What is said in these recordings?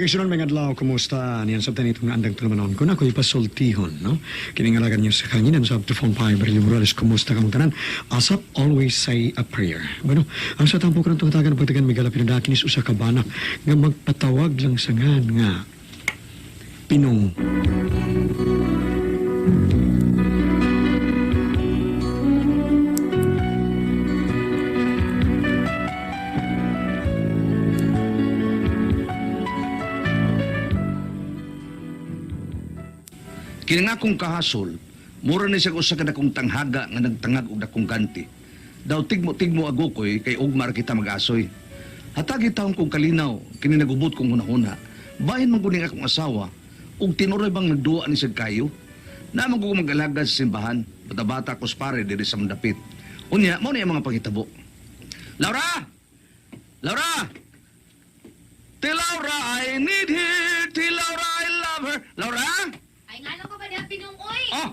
Igsunon mga adlaw, kumusta? Niyan sa tanitong andang tulumanon ko na ako'y pasultihon, no? Kiningalagan niyo sa kanginan sa Phone 5, Baril Morales, kumusta kamong tanan? Asap, always say a prayer. Bueno, ang sa tampo karong tungtagan pagtagan may galapin na kinis usa ka banak nga magpatawag lang sa ngan nga Pinong. Kini nga akong kahasol, mura ni siya usa ka dakong tanghaga nga nagtangag og dakong ganti. Daw tigmo-tigmo agukoy kay ugmar kita mag-asoy. Hatag taon kong kalinaw, kini nagubot kong hunahuna. Bahin man kuning akong asawa, ug tinuroy bang nagduwa ni siya kayo? Naman ko mag-alaga sa simbahan, bata-bata ko pare diri sa mandapit. Unya, mao ni ang mga pangitabo. Laura! Laura! Ti Laura, I need her. Ti Laura, I love her. Laura! Ay, nga ko ba niya, Pinong, oy? Oh,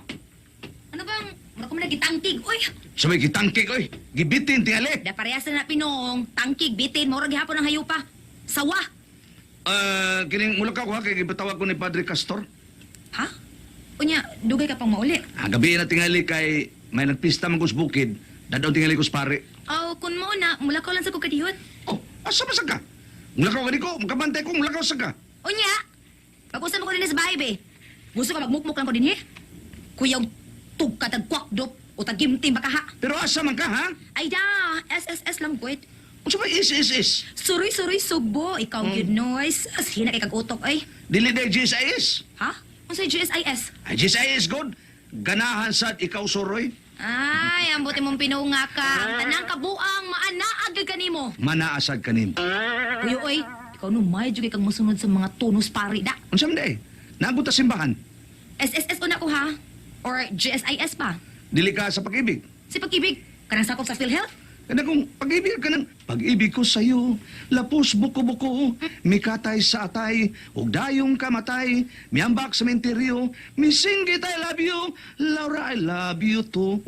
Ano bang, mura ko man nagitangkig, oy. Sabay kitangkig, oy. Gibitin, tingali. Da parehas na na, Pinong. Tangkig, bitin, mura gihapon ang hayupa. Sawa. Kining mula ka ko ha, kay gipatawag ko ni Padre Castor. Ha? Unya, dugay ka pang mauli. Ah, gabi na tingali kay may nagpista man ko sa bukid. Dadaw tingali ko sa pare. Aw, kun mo na, mula ko lang sa kukadihot. Oh, asa ba sa ka? Mula ka ko, magkabantay ko, mula ka sa ka. Unya, pag-usap mo ko din sa bahay, be. Gusto ka magmukmuk lang ko din, he? Kuyaw, tug ka tagkwakdop o tagimtim baka ha. Pero asa man ka, ha? Ay da, SSS lang, kwet. Unsa ba is, is, is? Suroy-suroy sugbo, ikaw yun noise. As hina kay kag utok, ay. Dili day GSIS. Ha? Unsay GSIS? Ay, GSIS, good. Ganahan sad ikaw, Soroy. Ay, ang buti mong pinunga ka. Ang tanang kabuang maanaag gyud kanimo. Manaasad kanim. Kuyo oy, ikaw no may jud kang mosunod sa mga tunos pari da. Unsa man day? Naabot ta simbahan. SSS una ko ha or GSIS pa. Dili ka sa pag-ibig. Si pag-ibig kanang sakop sa PhilHealth. Kana kung pag-ibig ka ng pag-ibig ko sa'yo, lapos buko-buko, mikatay sa atay, ug dayong kamatay, miambak sa menteryo, misinggit I love you, Laura I love you too.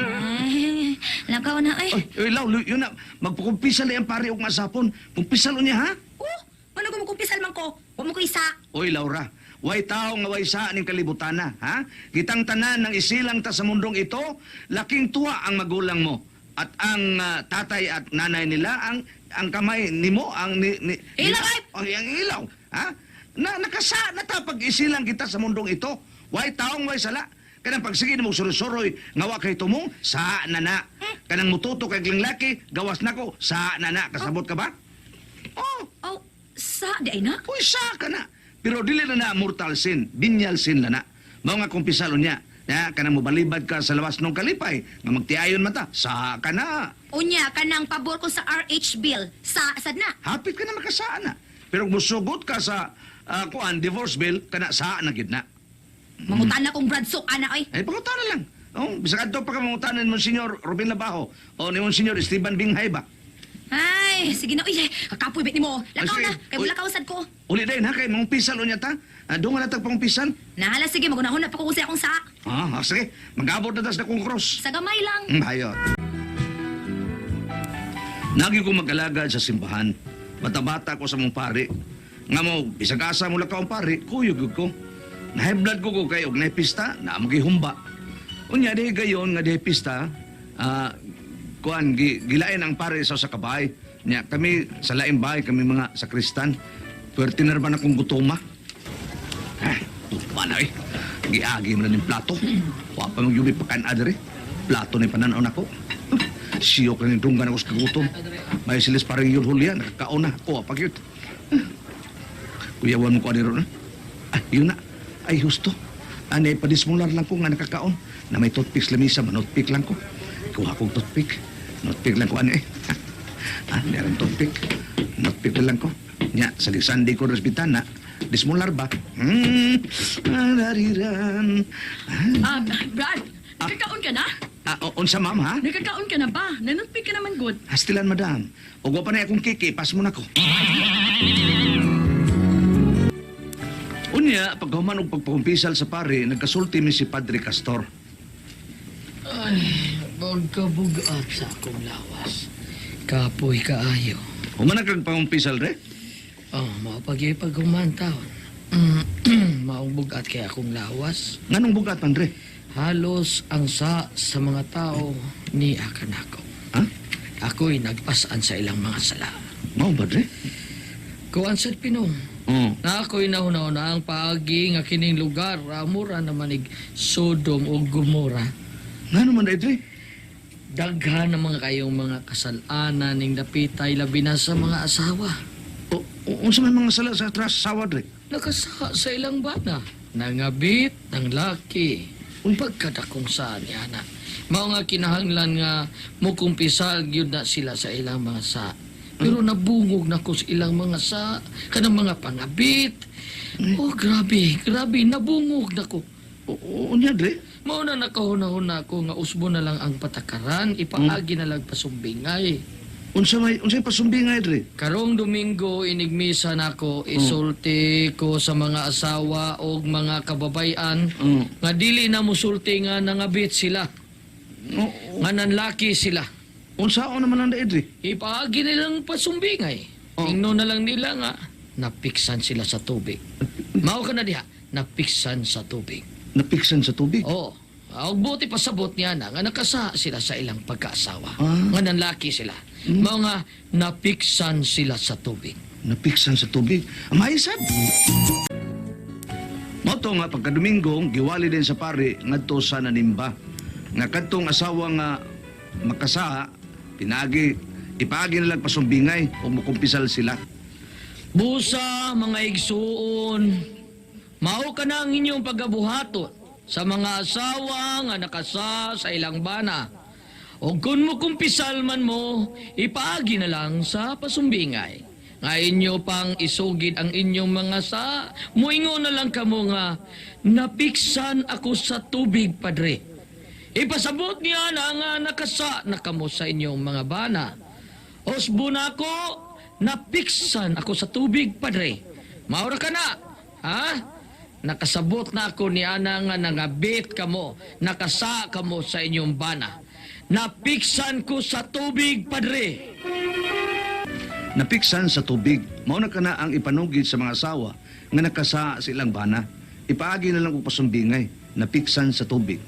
Ay, lakaw na ay. Oy, oy, Lau, yun na, magpakumpisal na yan pare og masapon. Kumpisal niya ha? Oh, ano ko magkumpisal man ko? Wa mo ko isa. Oy, Laura, way tao nga way sa ning kalibutana, ha? Kitang tanan ng isilang ta sa mundong ito, laking tuwa ang magulang mo at ang tatay at nanay nila ang kamay nimo ang ni Ilaw, nila- ay! Ay, ang ilaw, ha? Na nakasa na ta pag isilang kita sa mundong ito. Way taong way sala. Kanang pagsige nimo suroy-suroy nga wa kay tumong sa na na. Kanang mututo kay laki, gawas nako sa na na. Kasabot ka ba? Oh, Oh, sa di ay na. Uy, sa ka na. Pero dili na na mortal sin, binyal sin na na. Mao nga kumpisalo niya. Na kanang mobalibad ka sa lawas ng kalipay, nga magtiayon mata, sa ka na. Unya kanang pabor ko sa RH bill sa sad na. Hapit ka na makasaan na. Pero kung musugot ka sa kuan divorce bill, kana sa na gid na. Mangutan na kong Brad Sok ana oy. Ay pangutana lang. Oh, bisag adto pa ka mangutanan mo Senyor Robin Labajo o ni Monsignor Esteban Binghay ba. Ay, sige na oy, kakapoy bit nimo. Lakaw Ay, na, sige. kay Uy. mulakaw sad ko. Uli din ha kay mangumpisal unya ta. Doon nga natag pangumpisal. Nahala sige, magunahon na pa ko kung sa akong sa. Sige. Mag-abot na tas na kong cross. Sa gamay lang. Hayot. Nagi ko mag-alagad sa simbahan. Bata-bata ko sa mong pare. Nga mo, bisag asa mo lakaw ang pare, kuyog gyud ko. Nahiblad ko ko kay og naipista, na magihumba. Unya dihi gayon nga dihi pista, kuan gilain ang pare sa kabay. Nya kami sa laing bahay kami mga sakristan. Pwerte na ba na kong gutoma? Ah, tupa na eh. Giagi mo na ning plato. Wa pa magyubi pakan adre. Plato ni pananaw nako. Siyok na ning dunggan ako sa kagutom. May silis parang yun hulya, nakakaon na. Kuha pa gyud. Kuyawan mo ko adiro na. Ay, yun na. Ay, husto. Anay, padismular lang ko nga nakakaon. Na may toothpick sa lamisa, manotpick lang ko. Kuha kong toothpick. Notpick lang ko ano eh. Ah, meron toothpick. Notpick na lang ko. Nya, sa Sunday ko resbitana. Dismular ba? Hmm. Arariran. Ah, Brad, nakakaon ka na? Ah, unsa ma'am ha? Nakakaon ka na ba? Nanutpi ka naman, good. Hastilan madam. Ug wa pa na akong kiki, pas mo na ko. Unya, paghuman og pagpakumpisal sa pare, nagkasulti mi si Padre Castor. Ay, magkabugat sa akong lawas. Kapoy kaayo. Human na kag pangumpisal re? Oh, mao pag paghuman taon. Maong bugat kay akong lawas. Nganong bugat man, Dre? Halos ang sa mga tao ni akan ako. Ha? Ako'y nagpasaan sa ilang mga sala. Mao ba, Dre? Kuan sad Pinong. Oh. Na ako'y nahuna ang paagi nga kining lugar mura naman ig Sodom o Gomora. Ngano man, Dre? Daghan ng mga kayong mga kasalanan ning dapitay labi na sa mga asawa. O, unsa may mga sala sa asawa, Dre? Nakasa sa ilang bana. Nangabit ng laki. Uy. Pagkadakong saan niya na. Mao nga kinahanglan nga mukumpisal gyud na sila sa ilang mga sa. Pero nabungog na ko sa ilang mga sa, kanang mga pangabit. Oh, grabe, grabe, nabungog na ko. O, unya, Dre? Mao na nakahuna-huna ko nga usbo na lang ang patakaran, ipaagi na lang pasumbingay. Unsay pasumbingay, Dre? Karong Domingo inigmisa nako isulti ko sa mga asawa og mga kababayan nga dili na musulti nga nangabit sila, O, nga nanlaki sila. unsaon naman ang Dre? Ipaagi nilang pasumbingay. Oh. Ingno na lang nila nga napiksan sila sa tubig. Mao ka na diha, napiksan sa tubig. Napiksan sa tubig. Oo. Og buti pasabot niya na nga nakasa sila sa ilang pagkaasawa. Ah. Nga nanlaki sila. Mao nga napiksan sila sa tubig. Napiksan sa tubig. Maisad. Mao to nga pagka Domingo giwali din sa pari ngadto sa nanimba. Nga kadtong asawa nga makasaha pinagi ipaagi nilang pasumbingay o mukumpisal sila. Busa, mga igsuon, mao ka na ang inyong pagabuhaton sa mga asawa nga nakasa sa ilang bana. O kung mukumpisal man mo, ipaagi na lang sa pasumbingay. Nga inyo pang isugid ang inyong mga sa, muingon na lang kamo nga, napiksan ako sa tubig, padre. Ipasabot niya na nga nakasa na kamo sa inyong mga bana. Osbo na ako, napiksan ako sa tubig, padre. Maura ka na, ha? Nakasabot na ako ni ana nga nangabit kamo, nakasa kamo sa inyong bana. Napiksan ko sa tubig, padre. Napiksan sa tubig. Mao na kana ang ipanugid sa mga asawa nga nakasa sa ilang bana. Ipaagi na lang og pasumbingay. Napiksan sa tubig.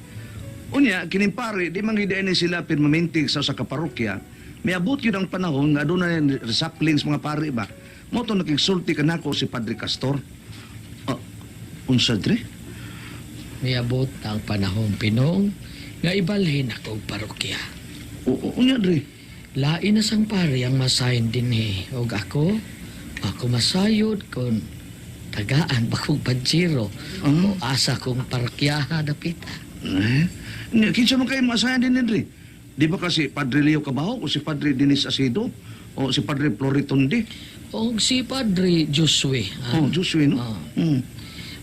Unya, kining pare, di man gid ni sila permanente sa usa ka parokya. Miabot yun ang panahon nga aduna na reshuffling sa mga pare ba. Mao to nakigsulti kanako si Padre Castor. Ah, unsa dre? Miabot na ang panahon, Pinong, nga ibalhin ako og parokya. Unya dre. Lain na sang pare ang masayin din eh. Og ako, ako masayod kung tagaan ba kong pansiro o asa kong parokyaha dapita. Eh, kinsa man kayo masayan din dre? Di ba kasi Padre Leo Cabaho o si Padre Denis Acedo o si Padre Floritondi? Og si Padre Josue, ha? Oh, Josue, no? Ah.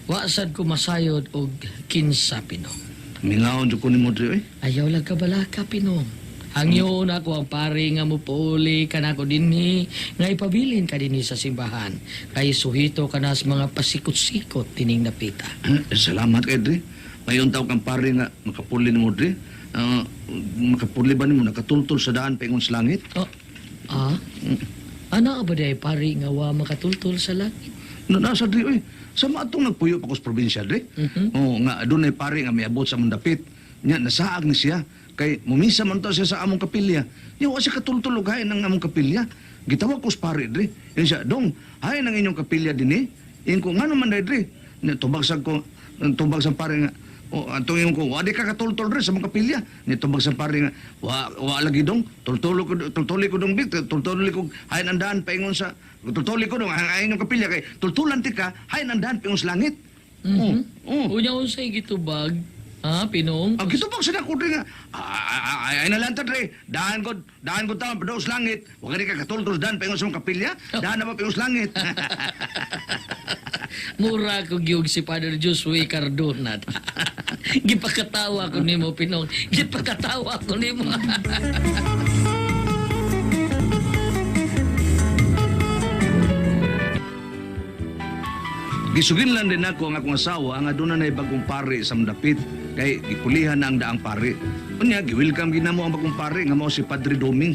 Wa sad ko masayod og kinsa, Pinong. Mingaon jud ko nimo dre, oy. Ayaw lang kabalaka, Pinong. Hangyo na ako ang pare nga mupuli ka na ako dinhi, nga ipabilin ka dinhi sa simbahan. Kay suhito ka na sa mga pasikot-sikot tining napita. Eh, salamat kay dre. Mayon taw kang pare nga makapuli nimo dre. Ah, makapuli ba nimo nakatultol sa daan paingon sa langit? Oh, ah? Ana ba day pare nga wa makatultol sa langit? Na nasa dre oy. Sa atong nagpuyo pa ko sa probinsya dre. Oh, nga adunay pare nga miabot sa among dapit. Nya nasaag ni siya kay mumisa man to siya sa among kapilya. Nya wa siya katultol og hain ang among kapilya. Gitawag ko sa pare dre. Ingon siya, "Dong, hain ang inyong kapilya dinhi." Ingon ko, "Ngano man day dre?" Nya tubag sa ko, tubag sa pare nga, "O, atong ingon ko, wa di ka katultol dre sa among kapilya." Nya tubag sa pare nga, "Wa wa lagi dong, tultolo ko tultoli ko dong bit, tultoli ko hain ang daan paingon sa tultoli ko dong hain inyong kapilya kay tultulan ti ka, hain ang daan paingon sa langit." Oh, oh. Unya unsay gitubag? Ha, Pinong? Ang kitubag sa nako dre nga. Ay, ay nalanta dre. Daan ko tama pa sa langit. Wa ka katultol daan paingon sa mong kapilya. Daan na ba paingon sa langit. Mura ko gyud si Father Josue Cardona. Gipakatawa ko nimo, Pinong. Gipakatawa ko nimo. Gisuginlan din ako ang akong asawa nga aduna nay bagong pare sa dapit kay gipulihan na ang daang pare. Unya giwelcome gid namo ang bagong pare nga mao si Padre Doming.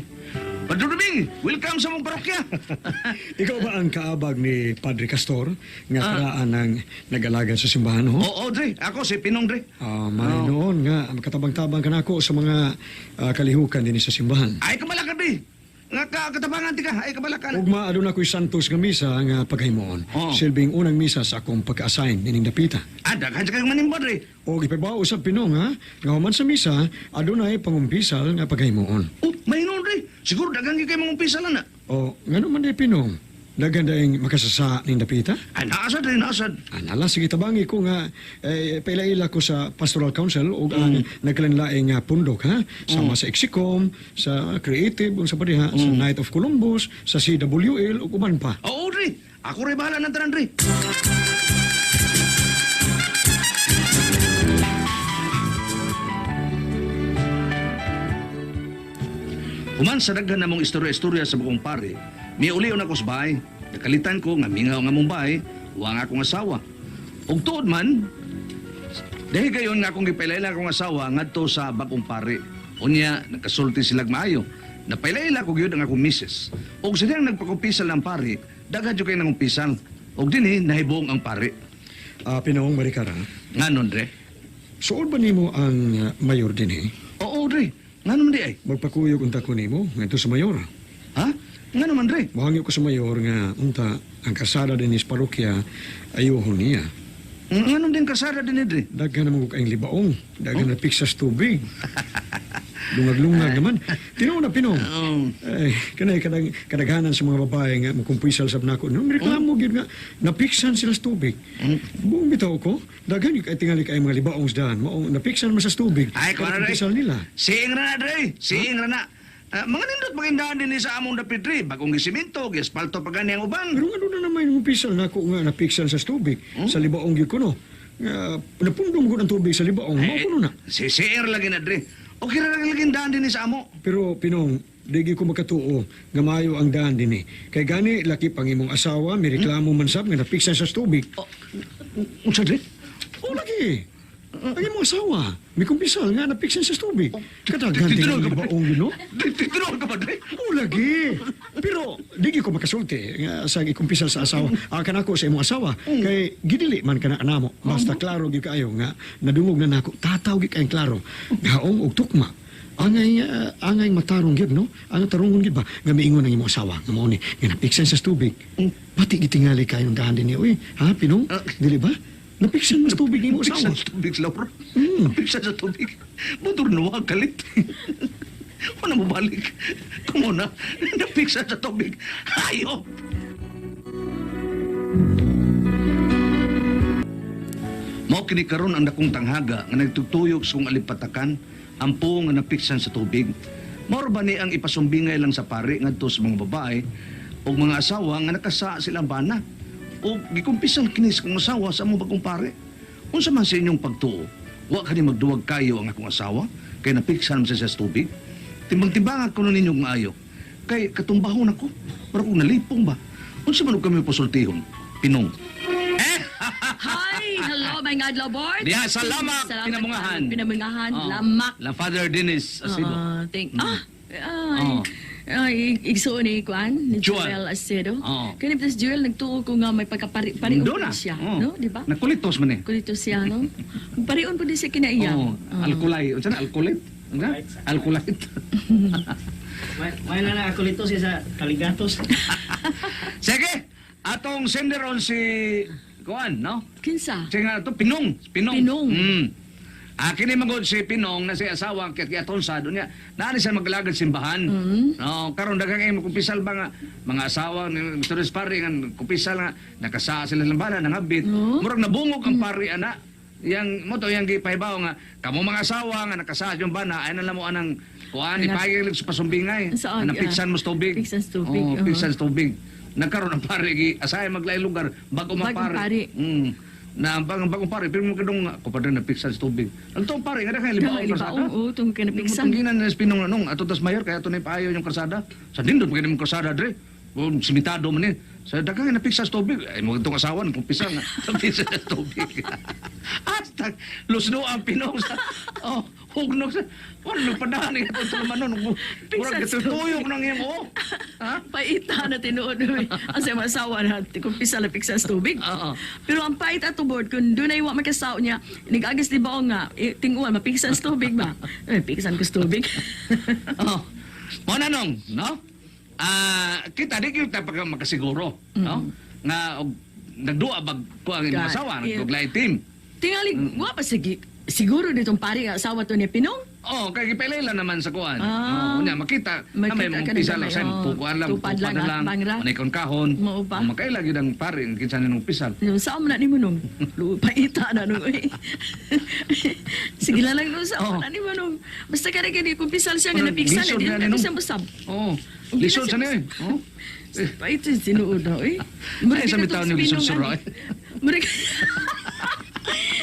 Padre Rubing, welcome sa mong parokya. Ikaw ba ang kaabag ni Padre Castor nga karaan ng nag-alaga sa simbahan ho? Oo, Dre. Ako si Pinong, Dre. Ah, may noon nga makatabang-tabang ka nako sa mga kalihukan din sa simbahan. Ay, kabala ka, Dre. Nga ka, katabangan ti ka. Ay, kabala ka. Ugma aduna ko'y Santos nga misa nga paghimuon. Oo. Silbing unang misa sa akong pagka-assign nining dapita. Ah, daghan sa kayong manimba, Dre. O gipabaw usab Pinong ha, nga human sa misa adunay pangumpisal nga paghimuon. Oh, may noon, Dre. Siguro daghan gyud kay mga umpisa lang na. O ngano man day Pinong, daghan daing makasasa ning dapita? Ay, naasad, Dre, naasad. Anala, sige tabangi ko nga paila-ila ko sa Pastoral Council ug ang nagkalanlaing nga pundok ha sama sa Exicom, sa Creative ug sa padiha, sa Knight of Columbus, sa CWL ug uban pa. Oo, Dre. Ako rin bahala ng tanan, Dre. Human sa daghan namong istorya-istorya sa bukong pare, miulion ako sa bahay. Nakalitan ko nga mingaw nga mong bahay, wa nga akong asawa. Ug tuod man, dahil gayon nga akong gipailaila akong asawa ngadto sa bagong pare. Unya, nagkasulti silag maayo. Napailaila ko gyud ang akong misis. Ug sa diyang nagpakumpisal ng pare, daghan jud kay nangumpisal. Ug dinhi nahibong ang pare. Ah, Pinong Marikara, Nganon dre? suod ba nimo ang mayor dinhi? Oo dre. Nganon di ay? Magpakuyog unta ko nimo ngadto sa mayor. Ha? Ngano man dre? Mohangyo ko sa mayor nga unta ang kasada dinhi sa parokya ayuhon niya. Nganon din kasada din eh, dre? Daghan naman ko kayong libaong. Daghan na piksas tubig. Lungag-lungag naman. Tinuod na Pinong. Oo. Ay, kanay kadaghanan sa mga babae nga mukumpisal sa nako. No, reklamo gyud nga napiksan sila sa tubig. Buong bitaw ko, daghan gyud kay tingali kay mga libaong sa daan. Mao napiksan man sa tubig. Ay, kuha na, dre. Kumpisal nila. Siing ra na dre. Siing ra na. Ah, mga nindot magindaan din sa among dapit dre. Bagong gisimento, giaspalto pa gani ang uban. Pero ano na naman yung kumpisal nako nga napiksan sa tubig sa libaong gyud kuno. Nga napundong gud ang tubig sa libaong, mao kuno na. Si siing ra lagi na dre. Okay ra lagi daan din sa amo. Pero Pinong, di gyud ko makatuo nga maayo ang daan dinhi. Kay gani laki pang imong asawa, may reklamo man sab nga napiksan sa tubig. Unsa dre? O lagi. Ang imong asawa, may kumpisal nga napiksan sa tubig. Kadaghan Tinuod tingali ka ba? baong yun, no? Tinuod ka ba dre? O lagi. Pero di gyud ko makasulti nga sa ikumpisal sa asawa. Akan ako sa imong asawa kay gidili man kana namo. Basta klaro gyud kaayo nga nadungog na nako. Tataw gyud kayong klaro. Gaong og tukma. Angay angay matarong gyud no? Ang tarungon gyud ba nga miingon ang imong asawa nga mao ni nga napiksan sa tubig. Pati gitingali kayong daan dinhi oy. Ha, Pinong? Dili ba? Napiksan mo sa tubig ang imong asawa. Napiksan sa tubig, Lauro. Napiksan sa tubig. Motor na wag kalit. Wala mo balik. Kumo na. Napiksan sa tubig. Hayop! Mao kini karon ang dakong tanghaga nga nagtugtuyog sa kong alipatakan, ampo nga napiksan sa tubig. Mao ra ba ni ang ipasumbingay lang sa pare ngadto sa mga babae o mga asawa nga nakasa silang bana o gikumpisan kini sa kong asawa sa among bagong pare. Unsa man sa inyong pagtuo, wa kani magduwag kayo ang akong asawa kay napiksan man siya sa tubig. Timbang-timbangan ko ninyo kung ayo. Kay katumbahon ako, pero kung nalipong ba. Unsa man og kami pasultihon? Pinong. Hi! Hello, my adlaw board. Diha, sa lamak, pinamungahan. Pinamungahan, Oh. lamak. La Father Dennis Asido. Thank, ay, Oh. ay, igsuon ni Kwan, ni Joel. Joel Acedo. Oh. Kaya ni Joel, nagtuo ko nga may pagkapari-parion Doon na. siya, Oh. no? Di ba? Nakulitos man eh. Kulito siya, no? Parion po din siya kinaiya. Oh, alkulay. Unsa na alkulit? Unsa? Alkulite. May na na ako lito siya sa Taligatos. Sige, atong senderon si Kuan, no? Kinsa? Sige nga to Pinong, Pinong. Pinong. Akin ni magod si Pinong na si asawa kay aton sa doon niya. Naani siya maglagad simbahan. No, karon daghang kay makumpisal ba nga mga asawa ni Mr. Pare nga kumpisal nga nakasa sila ng bala nangabit. No? Murag nabungog ang pare ana. Yang mo to yang gipahibaw nga kamo mga asawa nga nakasa yung bana ay na mo anang kuan Ana- ipayag sa pasumbingay. Saan? Napiksan mo sa tubig. Piksan sa tubig, Oh, oo. piksan sa tubig. Nagkaroon ang pare gi asay maglain lugar bago Bagong mapare. pare. Na ang bagong bagong pare pero mo kadong ko pa na piksan sa tubig. Ang tong pare nga kay libaong Libaong, kalsada. oo, tong kinapiksan. Tungginan na pinong anong ato tas mayor kaya ato na ipayo yung kalsada. Sa dindot pag mo kalsada dre. O simitado man eh. Sa daghang napiksa sa tubig. Ay mo itong asawa nagkumpisa nga. Napiksa sa tubig. Hasta lusno ang pinong sa oh, Hugnog sa. Wala nagpadahan ni atong tulumanon. Murag Piksan sa gituyok nang iyang oo. Ha? Paita na tinuod uy. Ang sa mga asawa na kung pisa na piksan sa tubig. Oo. Pero ang pait ato board kung dunay wa makasao niya, nag-agas di ba nga eh, tinguan mapiksan sa tubig ba? Eh, piksan ko sa tubig. Oh. Mo na nung, no? Ah, kita di kita pagka makasiguro, no? Nga og nagduwa bag ko ang imong Ka- asawa, yeah. nagduglaing team. Tingali wa pa sige siguro ditong pare nga asawa to ni Pinong. Oh, kay gipailay lang naman sa kuan. Ah. Oh, unya makita na may Makita mga ka na pisa gamay, lang sa oh. tukuan lang, Tupad lang, tupad na lang, atbang ra. manay kon kahon. Mao ba? Oh, makaila gyud ang pare kinsa ni nung pisal. Yung saan mo na ni mo nung? Paita na nung eh. Sige lang lang nung saan mo Oh. na ni mo nung. Basta ka rin kung pisal siya nga Parang napiksan, lisod hindi na na ni nung. siya musab. Oh, Ang lisod gina sa siya niya. Oh. Pait yung sinuod na, eh. Ay, sa bitaw ni lisod sura, eh. Murag...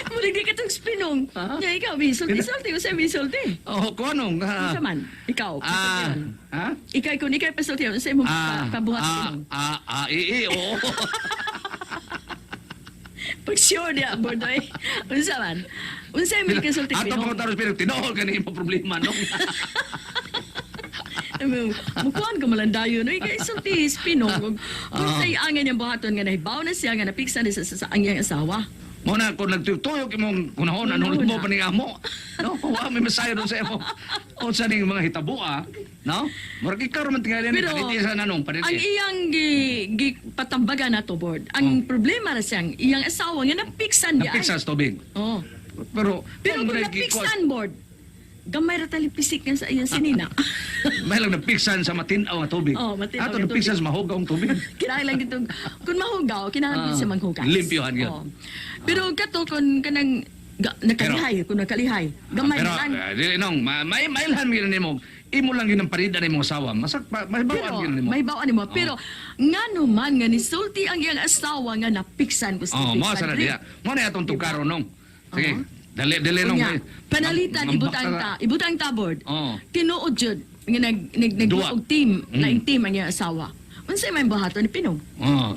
Murag di ka tong spinong. Ha? Ya, ikaw, bisulti, sulti. Usa, bisulti. Oh, kuan nung. Ah, Unsa man, ikaw, ah, pasultihan. ha? Ikaw, kung ikaw pasultihan, unsa imong Ah, pabuhat ah, spinong? ah, ah, eh, eh, oo. Pag sure niya, bordoy. Unsa man? Unsa imong ikasulti Ato pinong? pa ko pero tinuol ka ni imong problema no. Mukuan ko malandayo no ikay sulti spinong. Kung Ah. say angan niyang buhaton nga nahibaw na siya nga napiksan na sa ang iyang asawa. Mo na kung nagtuyok imong kunahon ano Kunahon mo na. pa ning amo. No, wa may masayo doon sa imo. Unsa ning mga hitabua, no? Murag ikaw ra man tingali ni Pero, paniti sa nanong paniti. Ang iyang gi, gi patambagan na to board. Ang problema ra siyang iyang asawa nga napiksan niya. Oh. Napiksan sa tubig. Oh. Pero Pero kung murag gi- napiksan board, gamay ra tali pisik nga sa iyang sinina. May lang napiksan sa matinaw nga tubig. Oh, matinaw Ato nga napiksan tubig. sa mahugaw ang tubig. Kinahanglan gitong kung mahugaw, kinahanglan Ah, siya manghugas. limpyohan gyud. Oh. Pero kato kun kanang nakalihay, kung nakalihay, gamay Pero lang. dili nong may mailhan gyud nimo. Imo lang gyud ang parida nimo asawa. Masak pa may bawaan Pero, gyud nimo. may bawaan nimo. Pero, ngano man nga nisulti ang iyang asawa nga napiksan ko sa Oh, mo tubig sa sa na drink. diya. Mo na atong tugkaron nong. Sige. Oo. Dali dali nong. Unya, panalitan, ibutang ta, ibutang ta board. Oo. Tinuod jud nga nag nag nag Duwa. og team, laing team ang iyang asawa. Unsay may buhaton ni Pinong? Oh.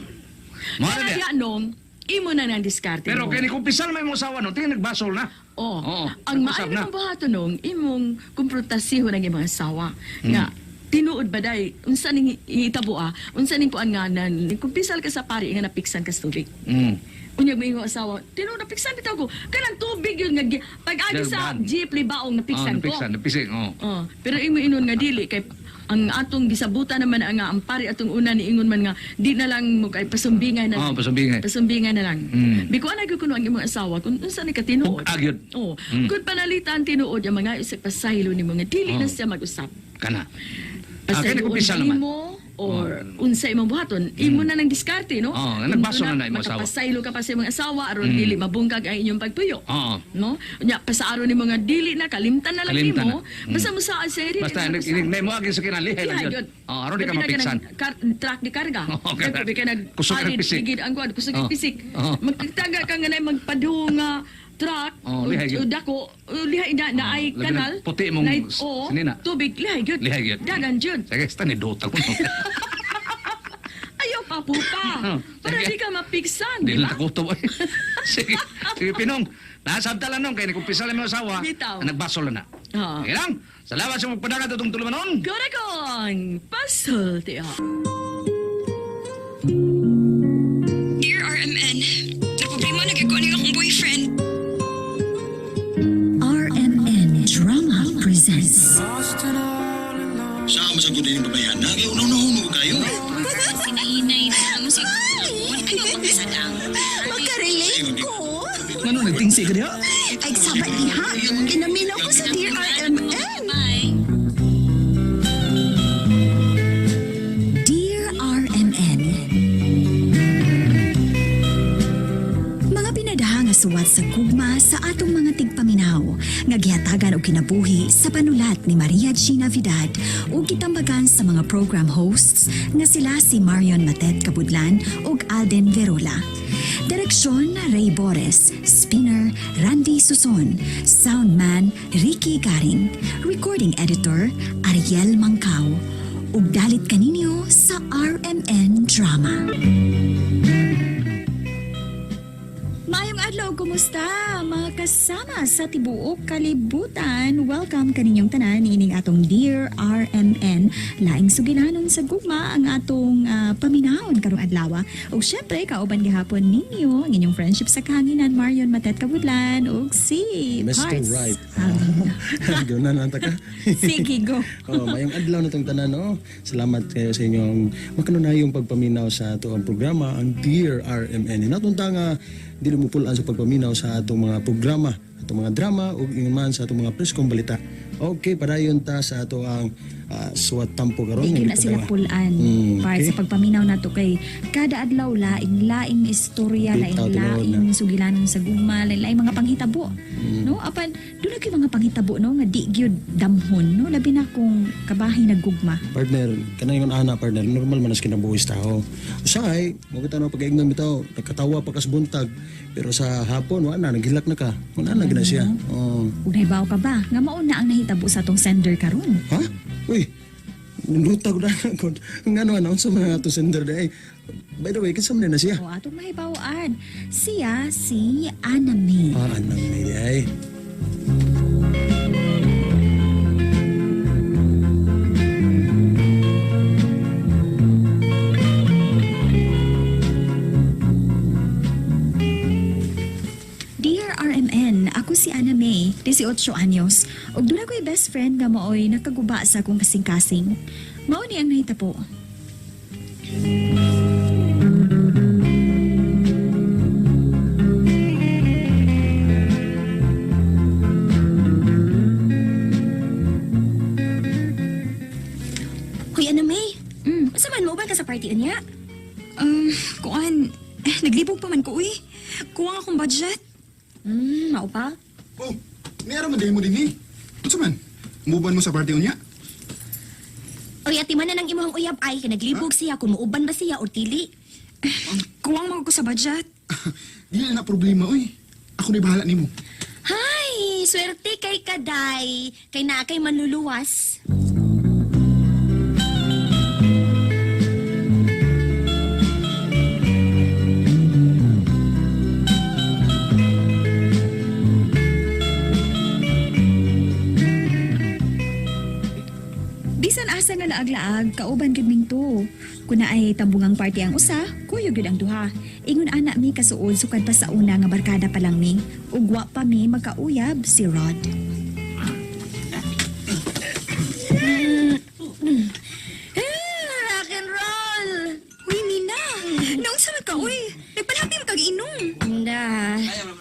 Mo na Kana diya. diya nong imo na nang diskarte. Pero mo. kini kung pisal may imong asawa no, tingin nagbasol na. Oh, Oo, ang nag-usap maayo na. ng buhaton nung imong kumprontasihon ang imong asawa. Hmm. Nga tinuod ba day unsa ning itabo ah, unsa ning kuan nga nan kumpisal ka sa pari nga napiksan ka sa tubig. Unya mo imong asawa, tinuod napiksan bitaw ko. Kanang tubig yun nga pag-agi sa Dalban. jeep libaong napiksan oh, ko. napiksan, napisik, oh. Oh, pero imo inon nga dili kay ang atong gisabutan naman ang nga ang pari atong una ni ingon man nga di na lang mo kay pasumbingay na Oh, lang. pasumbingay. Pasumbingay na lang. Biko ana gyud kuno ang imong asawa kung unsa ni katinuod. Hug-ag yun. Oh, kung panalitan tinuod ang mga isip pasaylo nimo nga dili na Oh. siya mag-usap. Kana. Ah, kini Pasayloon kung pisal naman. nimo or unsa imong buhaton, imo na nang diskarte no. Oh, Kung nagbasol doon na na imong asawa. Makapasaylo ka pa sa imong asawa aron dili mabungkag ang inyong pagpuyo. Oo. No? Nya pasaaro nimo nga dili na kalimtan na lang Kalimtan nimo. na. Basta mo saan siya dili. Basta na inig mag-usap. inig mo agi sa kinalihay lang Lihay yun. yun. Oh, aron di ka Labi na mapiksan. kanang truck di karga. Oo, kana. Kaya ka nag Kusog ka alid, pisik. ligid ang kuwan, kusog Oo. ka pisik. Oo. Magtagtaga ka nga na magpadung nga truck Oo, lihay o gyud. dako, o lihay na na ay Labi na kanal. puti imong na- oo, sinina. Tubig lihay gyud. Lihay gyud. Dagan gyud. Sige, sta ni dota ko. no. Ayaw pa po pa. Oo, Para sige. di ka mapiksan, Di di lang ba? takuto. eh. Sige, sige Pinong. Nasabta lang nung kay ni kung pisal mo asawa, Bitaw. nagbasol na na. Oo. Sige lang. Salamat sa magpadagat atong tulumanon. Gorakong pasulti ha. Dear RMN, naproblema na gyud ko aning akong boyfriend. RMN Drama presents Sa mas ang ning babayan na kay unaw na kayo. Sinahinay na mo sa Ayaw pagkasadang. Makarelate ko! Ngano nagtingsi ka diha? Ay, sama diha! Ginaminaw ko sa DRMN! Bye. Dear RMN, Mga binadaha nga suwat sa gugma sa atong mga tigpaminaw nga gihatagan og kinabuhi sa panulat ni Maria G. Navidad ug gitambagan sa mga program hosts nga sila si Marion Matet Kabudlan ug Alden Verola. Direksyon Ray Bores, Spinner Randy Suson, Soundman Ricky Garing, Recording Editor Ariel Mangkao. Ug dalit kaninyo sa RMN Drama. Maayong adlaw, kumusta mga kasama sa tibuok kalibutan? Welcome kaninyong tanan ining atong Dear RMN. Laing sugilanon sa gugma ang atong paminawon karong adlaw. Ug syempre kauban gihapon ninyo ang inyong friendship sa kahanginan, Marion Matet Kabudlan ug si Mr. Parts. Right. Amin. Go na nanta ka. Sige, go. Oh, mayong adlaw na tong tanan, no? Salamat kayo sa inyong makanunayong pagpaminaw sa ato ang programa, ang Dear RMN. Natunta nga dili mo pulaan sa pagpaminaw sa atong mga programa, atong mga drama ug ingon man sa atong mga preskong balita. Okay, padayon ta sa ato ang suwat tampo karon. Di gyud na sila pulaan. Part sa pagpaminaw nato kay kada adlaw laing laing istorya, Bitaw, laing tinuod laing sugilanon sa gugma, laing laing mga panghitabo. No, apan doon na mga panghitabo no nga di gyud damhon no, labi na kung kabahin nagugma. Partner, kanang ingon ana partner, normal man as kinabuhi sa tao. Usahay, mo kita no pag-ingnan bitaw, nagkatawa pa kas buntag, pero sa hapon wa na naghilak na ka. Wala na gina siya. Oh. Ug nahibaw ka ba nga mao na ang nahitabo sa atong sender karon? Ha? Uy, nruta ko na ko. Ngano ana unsa man ang ato sender day? By the way, kinsa man na siya? O atong mahibaw-an, siya si Anna May. Ah, anang may ay. Dear RMN, ako si Anna May, 18 anyos. Ug duna ko'y best friend nga maoy nakaguba sa akong kasing-kasing. Mao ni ang nahitabo. Hoy, Ana May. Unsa man mo ba ka sa party unya? Kuan, naglibog pa man ko, uy. Kuwang akong budget. Mao pa. Oh, niara man mo dinhi. Unsa man? Muban mo sa party unya? Oy, ati man na nang imong uyab ay kay naglibog siya kung muuban ba siya or dili. Kuwang man ko sa budget. Dili na problema oy. Ako na bahala nimo. Hay, swerte kay kaday. Kay naa kay manluluwas. Bisan asa nga laag-laag, kauban gyud ming to. Kuna ay tambungang party ang usa, kuyo gyud ang duha. Ingon ana mi kasuod sukad pa sa una nga barkada pa lang mi. Ug wa pa mi magkauyab si Rod. Rock and roll! Uy, Mina. Naunsa man ka, uy. Nagpalhapi mo kag inom. Hindi.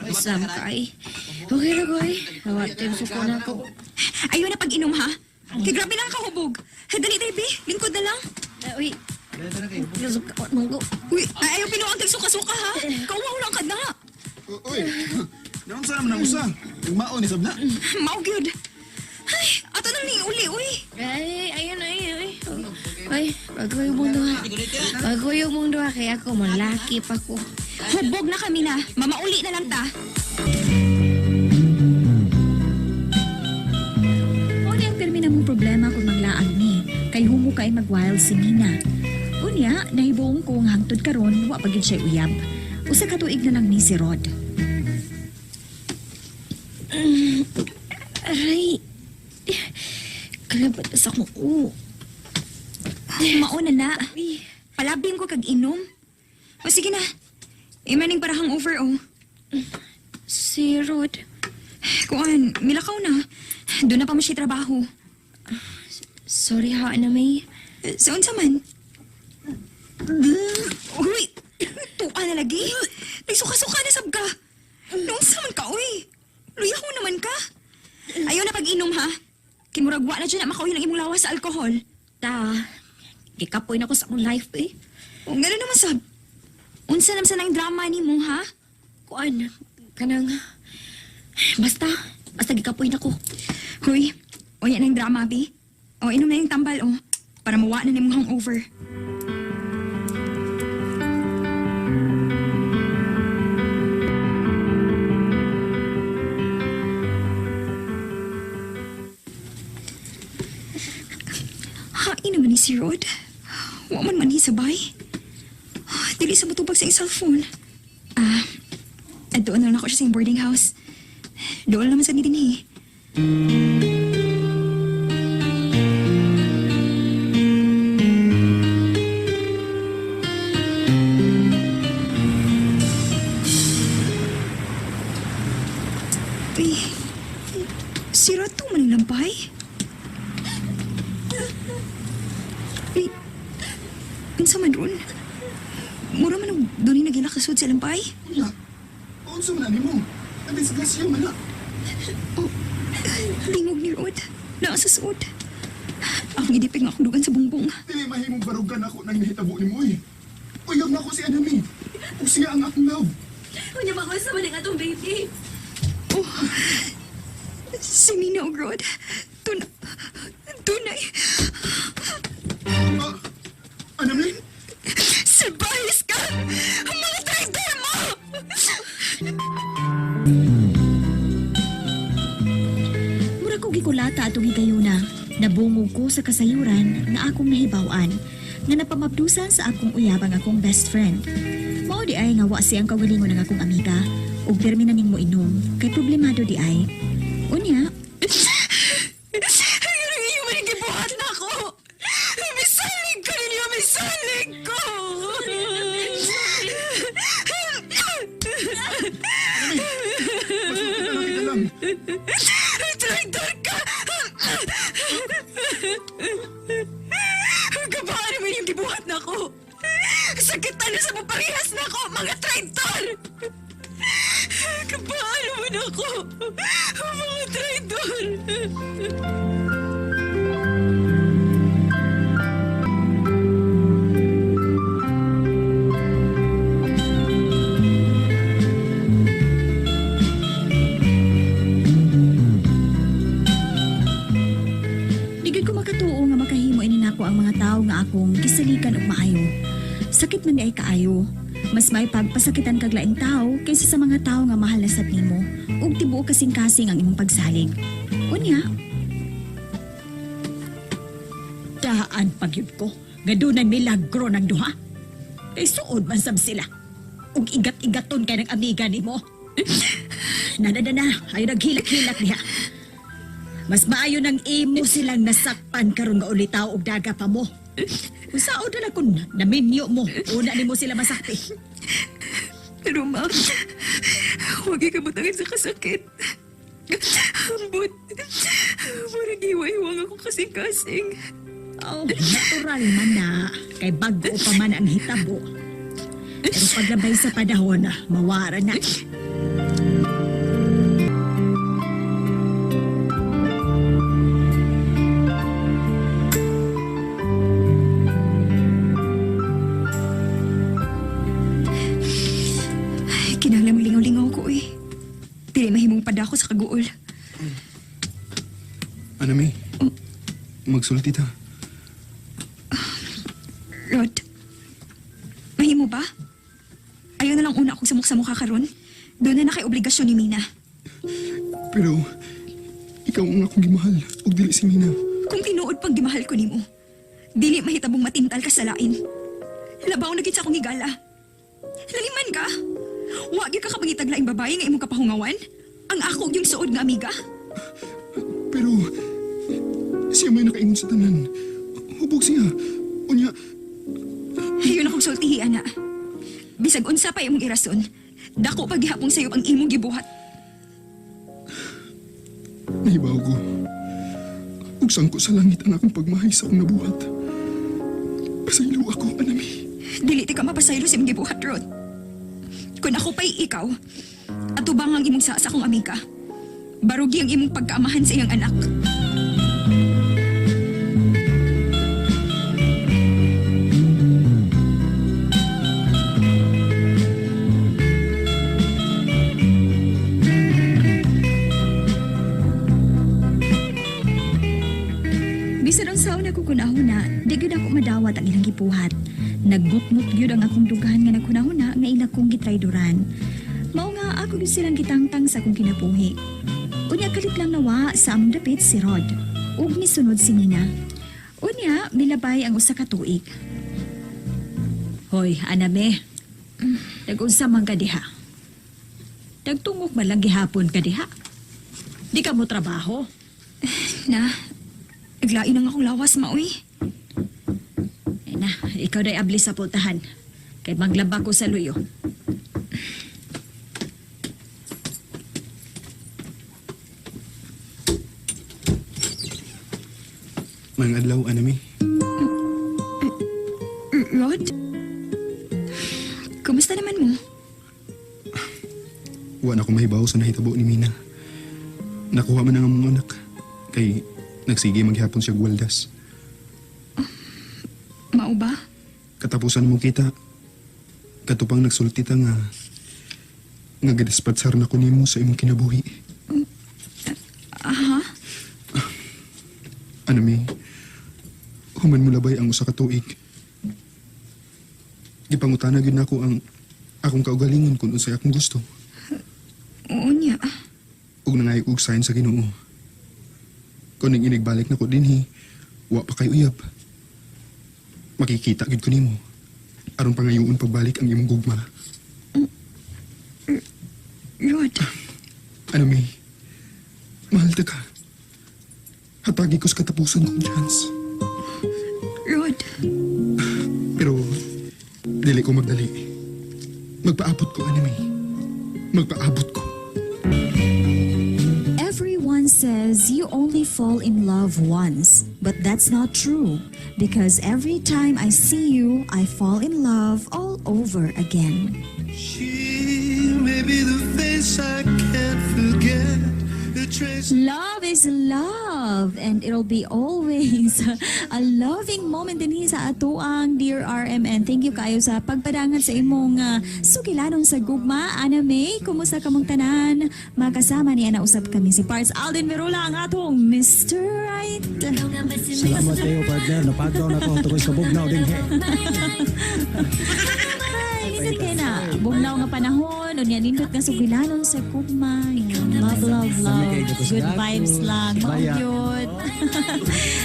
Islam ka ay. Okay na ko ay. Hawatin suko na ako. Ayaw na pag-inom, ha? Kay grabe lang kahubog. Dali, dali, be. Lingkod na lang. Uy. Suko manggo. Uy, ayaw pinuang kag suka-suka, ha? Kauwaw lang ka na. Oy. Naunsa naman ang usa? Nagmaon ni sabna. Mao gyud. Ay, ato nang ning uli, uy. Ay, ayun, ay, ay. Ay, bagoy mong duha. Bagoy mong duha kay ako, malaki pa ko. Hubog na kami na. Mamauli na lang ta. Mao ni ang pirmi namong problema kung manglaag ni. Kay humo kay mag-wild si Nina. Unya, nahibuong ko nga hangtod karon wa pa gyud siya uyab. Usa ka tuig na lang ni si Rod. Aray. Kalabat na sa akong u. Mao na na. Palabing ko kag inom. O sige na. Imaning para hangover, oh. Si Rod. Kuan, milakaw na. Doon na pa mo siya trabaho. Sorry ha, Ana May. Sa unsa man? Uy! Tuka na lagi. Nagsuka-suka na sab ka. Noong man ka, uy. Luyaho naman ka. Ayaw na pag-inom, ha? Kimuragwa na dyan na makauyin ang imong lawas sa alkohol. Ta, gikapoy na ko sa akong life eh. O, gano'n naman sab. Unsa naman sa nang drama ni mo, ha? Kuan, kanang... Basta, basta gikapoy na ko. Huy, o yan ang drama, bi. O, inom na yung tambal, o. Para mawa na nimong hangover. Hain naman ni si Rod. Wa man man sabay. Dili sa matubag sa iyang cellphone. Ah, At doon na lang ako siya sa boarding house. Doon naman sa ni dinhi. Uy, sira to man ang lampay. Uy, unsa man ron? Mura man og dunay nagilak sa sud sa lampay. Unya, unsa man ani mo? Nadisgrasya man na. Oh, tingog ni Rod. Naa sa suod. Akong idipig nga akong dugan sa bungbong. Dili mahimong barugan ako nang nahitabo nimo oy. Uyab na ako si Anami. Ug siya ang akong love. Unya makunsa man ang atong baby. Oh, si Mina og Rod. Tun tunay. Ah, Anami? Salbahis ka! Ang mga traitor mo! Mura ko gikulata atong higayuna. Nabungog ko sa kasayuran nga akong nahibaw-an nga napamabdusan sa akong uyab ang akong best friend. Mao di ay nga wa siyang kaugalingon ang akong amiga ug pirmi na ning moinom kay problemado di ay. Unya, Ay, ang iyo man gibuhat na ako! Misalig ko ninyo! Misalig ko! Masulti na lang kita lang. Traitor ka! Kabaan mo yung gibuhat na ako! Sakitan na sa parehas na ako, mga traitor! Kabaan mo na ako, mga traitor! Di gyud ko makatuo nga makahimo ini nako ang mga tawo nga akong gisalikan og maayo. Sakit man di ay kaayo. Mas may pagpasakitan kag laing tawo kaysa sa mga tawo nga mahal na sad nimo ug tibuok kasing-kasing ang imong pagsalig. Unya, Daan pagyud ko nga dunay milagro ng duha. Kay suod man sab sila. Ug igat-igaton kay ng amiga nimo. Nanadana, ayo naghilak-hilak diha. Mas maayo nang imo silang nasakpan karon nga ulitaw og daga pa mo. Usaon na lang kun naminyo mo, una nimo sila masakpi. Pero ma, huwag ikabutangin sa kasakit. Ambot, murag hiwa-hiwang akong kasing-kasing. Oh, natural man na kay bago pa man ang hitabo. Pero paglabay sa panahon, mawara na. Ay, kinahanglan lingaw-lingaw ko eh. Dili mahimong padako sa kaguol. Anami, magsulti ta. Rod, mahimo ba? Ayaw na lang una akong samok sa mukha karon. Doon na na kay obligasyon ni Mina. Pero ikaw ang akong gimahal ug dili si Mina. Kung tinuod pang gimahal ko nimo, dili mahitabong matintal ka sa lain. Labaw na gid sa akong higala. Laliman ka. Wa gyud ka kapangitag laing babae nga imong kapahungawan. Ang ako yung suod nga amiga. Pero siya may nakaingon sa tanan. Hubog siya. Unya, Hiyon akong sultihi, ana. Bisag unsa pa imong irason, dako pa gihapong sayop ang imong gibuhat. nahibaw ko. Ug sangko sa langit ang akong pagmahay sa akong nabuhat. Pasaylo ako, Anami. Dili ti ka mapasaylo sa imong gibuhat, Rod. Kung ako pa'y ikaw, atubang ang imong sa akong amiga. Barugi ang imong pagkaamahan sa iyang anak. Bisan unsaon ako kunahuna, di gyud ako madawat ang ilang gibuhat. Naggutngot gyud ang akong dugahan nga nagkunahuna nga ila kong gitrayduran. Mao nga ako gyud silang gitangtang sa akong kinabuhi. Unya kalit lang nawa sa among dapit si Rod. Ug misunod si Nina. Unya milabay ang usa ka tuig. Hoy, aname. Nag-unsa man ka diha? Nagtungok man lang gihapon ka diha. Di ka mo trabaho. Na, naglain ang akong lawas, maoy. Ay na, ikaw day abli sa pultahan. Kay maglaba ko sa luyo. Mga adlaw, anami. Rod? Kumusta naman mo? Wa na ko mahibaw sa nahitabo ni Mina. Nakuha man ang among anak. Kay nagsige maghapon siya gwaldas. Mao ba? Katapusan mo kita. Katupang nagsulti ta nga nga gadispatsar na ko nimo sa imong kinabuhi. Aha. Anami, human mo labay ang usa ka tuig. Gipangutana gyud nako ang akong kaugalingon kung unsay akong gusto. Oo niya. Ug nangayo og sign sa Ginoo. Kung ning inigbalik nako dinhi, wa pa kay uyab. Makikita gyud ko nimo. Aron pangayoon pagbalik ang imong gugma. Rod, Ano may? Mahal ta ka. Hatagi ko sa katapusan kong chance. Rod. Pero dili ko magdali. Magpaabot ko, anime. Magpaabot ko. Everyone says you only fall in love once, but that's not true because every time I see you, I fall in love all over again. She may be the face I can't forget. The trace Love is love and it'll be always a loving moment din sa atoang Dear RMN. Thank you kayo sa pagpadangan sa imong sukilanon sa gugma. Ana May, kumusta kamong tanan? Makasama niya na usap kami si Parts Alden Merola ang atong Mr. Right. Salamat kayo, partner. Napagaw na ko. Tungkol sa bugnaw din. He. Ay, nindot kayo na. Bugnaw nga panahon, unya nindot nga sugilanon sa gugma. Love, love, love. Good vibes lang. Mao Baya. yun.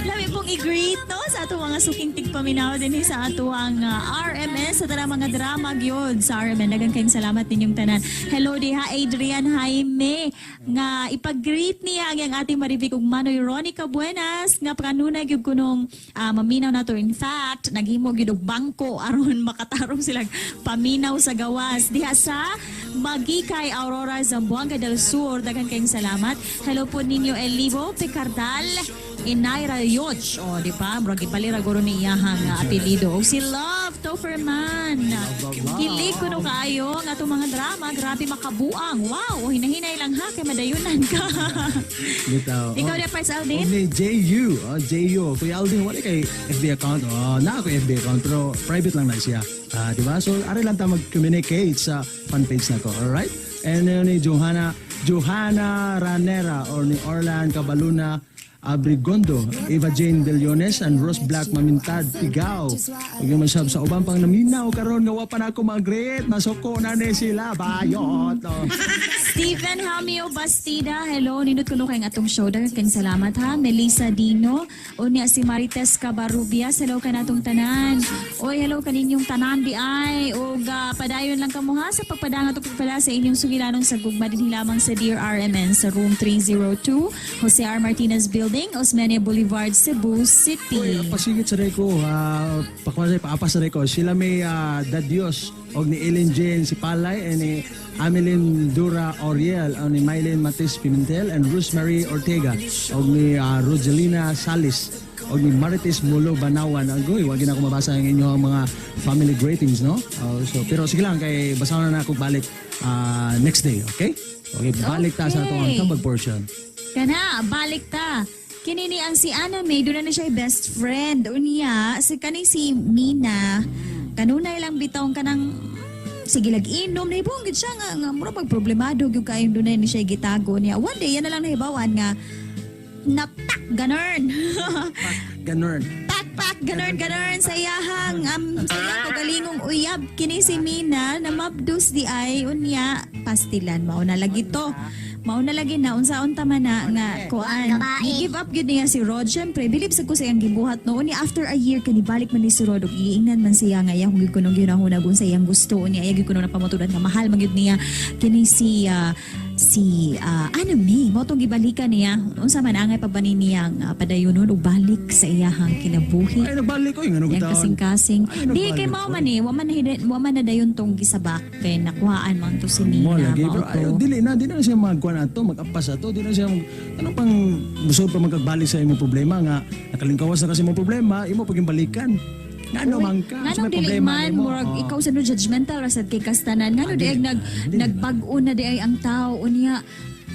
Lami pong i-greet no, sa atong mga suking tigpaminaw din sa atuang RMS sa tanang mga drama gyud sa RMN. Daghang kayong salamat ninyong tanan. Hello diha Adrian Jaime nga ipag-greet niya ang iyang ating maribik ug Manoy Ronica Buenas nga kanunay gyud kunong maminaw nato. In fact, naghimo gyud og bangko aron makatarong silang paminaw sa gawas diha sa Magikay Aurora Zamboanga del Sur. Daghan kayong salamat. Hello po ninyo Elivo Picardal Inaira Yoch. O, di ba? Murag ipalira guro ni iyahang apelyido. O si Love Toferman. Kilig kuno kaayo ang atong mga drama. Grabe makabuang. Wow, o hinahinay lang ha kay madayunan ka. Bitaw. Ikaw na Parts Aldin? Ni JU, oh, JU. Kuya Aldin, wala kay FB account. Oh, na ako FB account pero private lang na siya. Ah, di ba? So ari lang ta mag-communicate sa fan page nako. All right? And ni Johanna Johanna Ranera or ni Orlan Cabaluna Abrigondo, Eva Jane Bellones and Rose Black Mamintad Tigaw. Ug yung masab sa uban pang naminaw karon nga wa pa na ako mag-greet, masuko na ni sila bayot. Oh. Stephen Hamio Bastida, hello. Nindot kuno kayong atong show. Daghang kayong salamat ha. Melissa Dino, unya si Marites Cabarrubias, hello kanatong tanan. Oy, hello kaninyong tanan di ay. Ug padayon lang kamo ha sa pagpadangat ug pagpala sa inyong sugilanon sa gugma dinhi lamang sa Dear RMN sa room 302, Jose R. Martinez Building, Osmeña Boulevard, Cebu City. Uy, pasingit sa ko, pakwasay, paapas sa ko. Sila may Dadios, og ni Ellen Jane Sipalay, and ni Amelin Dura Oriel, og ni Mylene Matis Pimentel, and Rosemary Ortega, og ni Rogelina Salis, og ni Marites Mulo Banawan. Agoy, wag na ako mabasa ang inyong mga family greetings, no? So, pero sige lang, kay basahon na ako balik next day, okay? Okay, balik ta sa atong Okay. tambag portion. Kana, balik ta. Kini ni ang si Anna May, doon na siya best friend. Unya, si kani si Mina, kanunay lang bitaw kanang sige lag inom na ibong gid siya nga, nga mura pag problemado gyud kayo dunay ni siya gitago niya. One day yan na lang nahibawan nga natak ganern. Ganun. Pak pak ganern ganern sa iyahang sa iyang kagalingong uyab kini si Mina na mabdus di ay unya Pastilan. Mao na lagi to. Mao na lagi na unsaon ta man na nga kuan. Gi-give up gyud niya si Rod. Syempre, bilib sa ko sa iyang gibuhat no. Unya after a year kanibalik man ni si Rod ug giingnan man siya nga iyang gyud kuno gihunahuna kung sa iyang gusto unya iya gyud kuno napamatudan nga mahal man gyud niya kini si Anna May. Mao tong gibalikan niya. Unsa man angay pa ba ni niyang padayonon ug balik sa iyahang kinabuhi. Ay, nagbalik ko. Yung ano Yang taon. kasing-kasing. Ay, Di nagbalik kay mao ko. man eh, wa man na dayon tong gisabak kay nakuhaan man to si Mo Nina lagi mao pero to. ayo dili na di na siya magkuan ato, mag-apas ato, di na siya mag, ano pang busod pa magkagbalik sa imong problema nga nakalingkawas na kasi imong problema, imo pag balikan. Ngano man ka? Nganong Sa may dili problema man, nimo. murag Oh. ikaw sa no judgmental ra sad kay kastanan. Ngano Ah, di ay dili nag man, dili man. nagbag-o na di ay ang tao unya.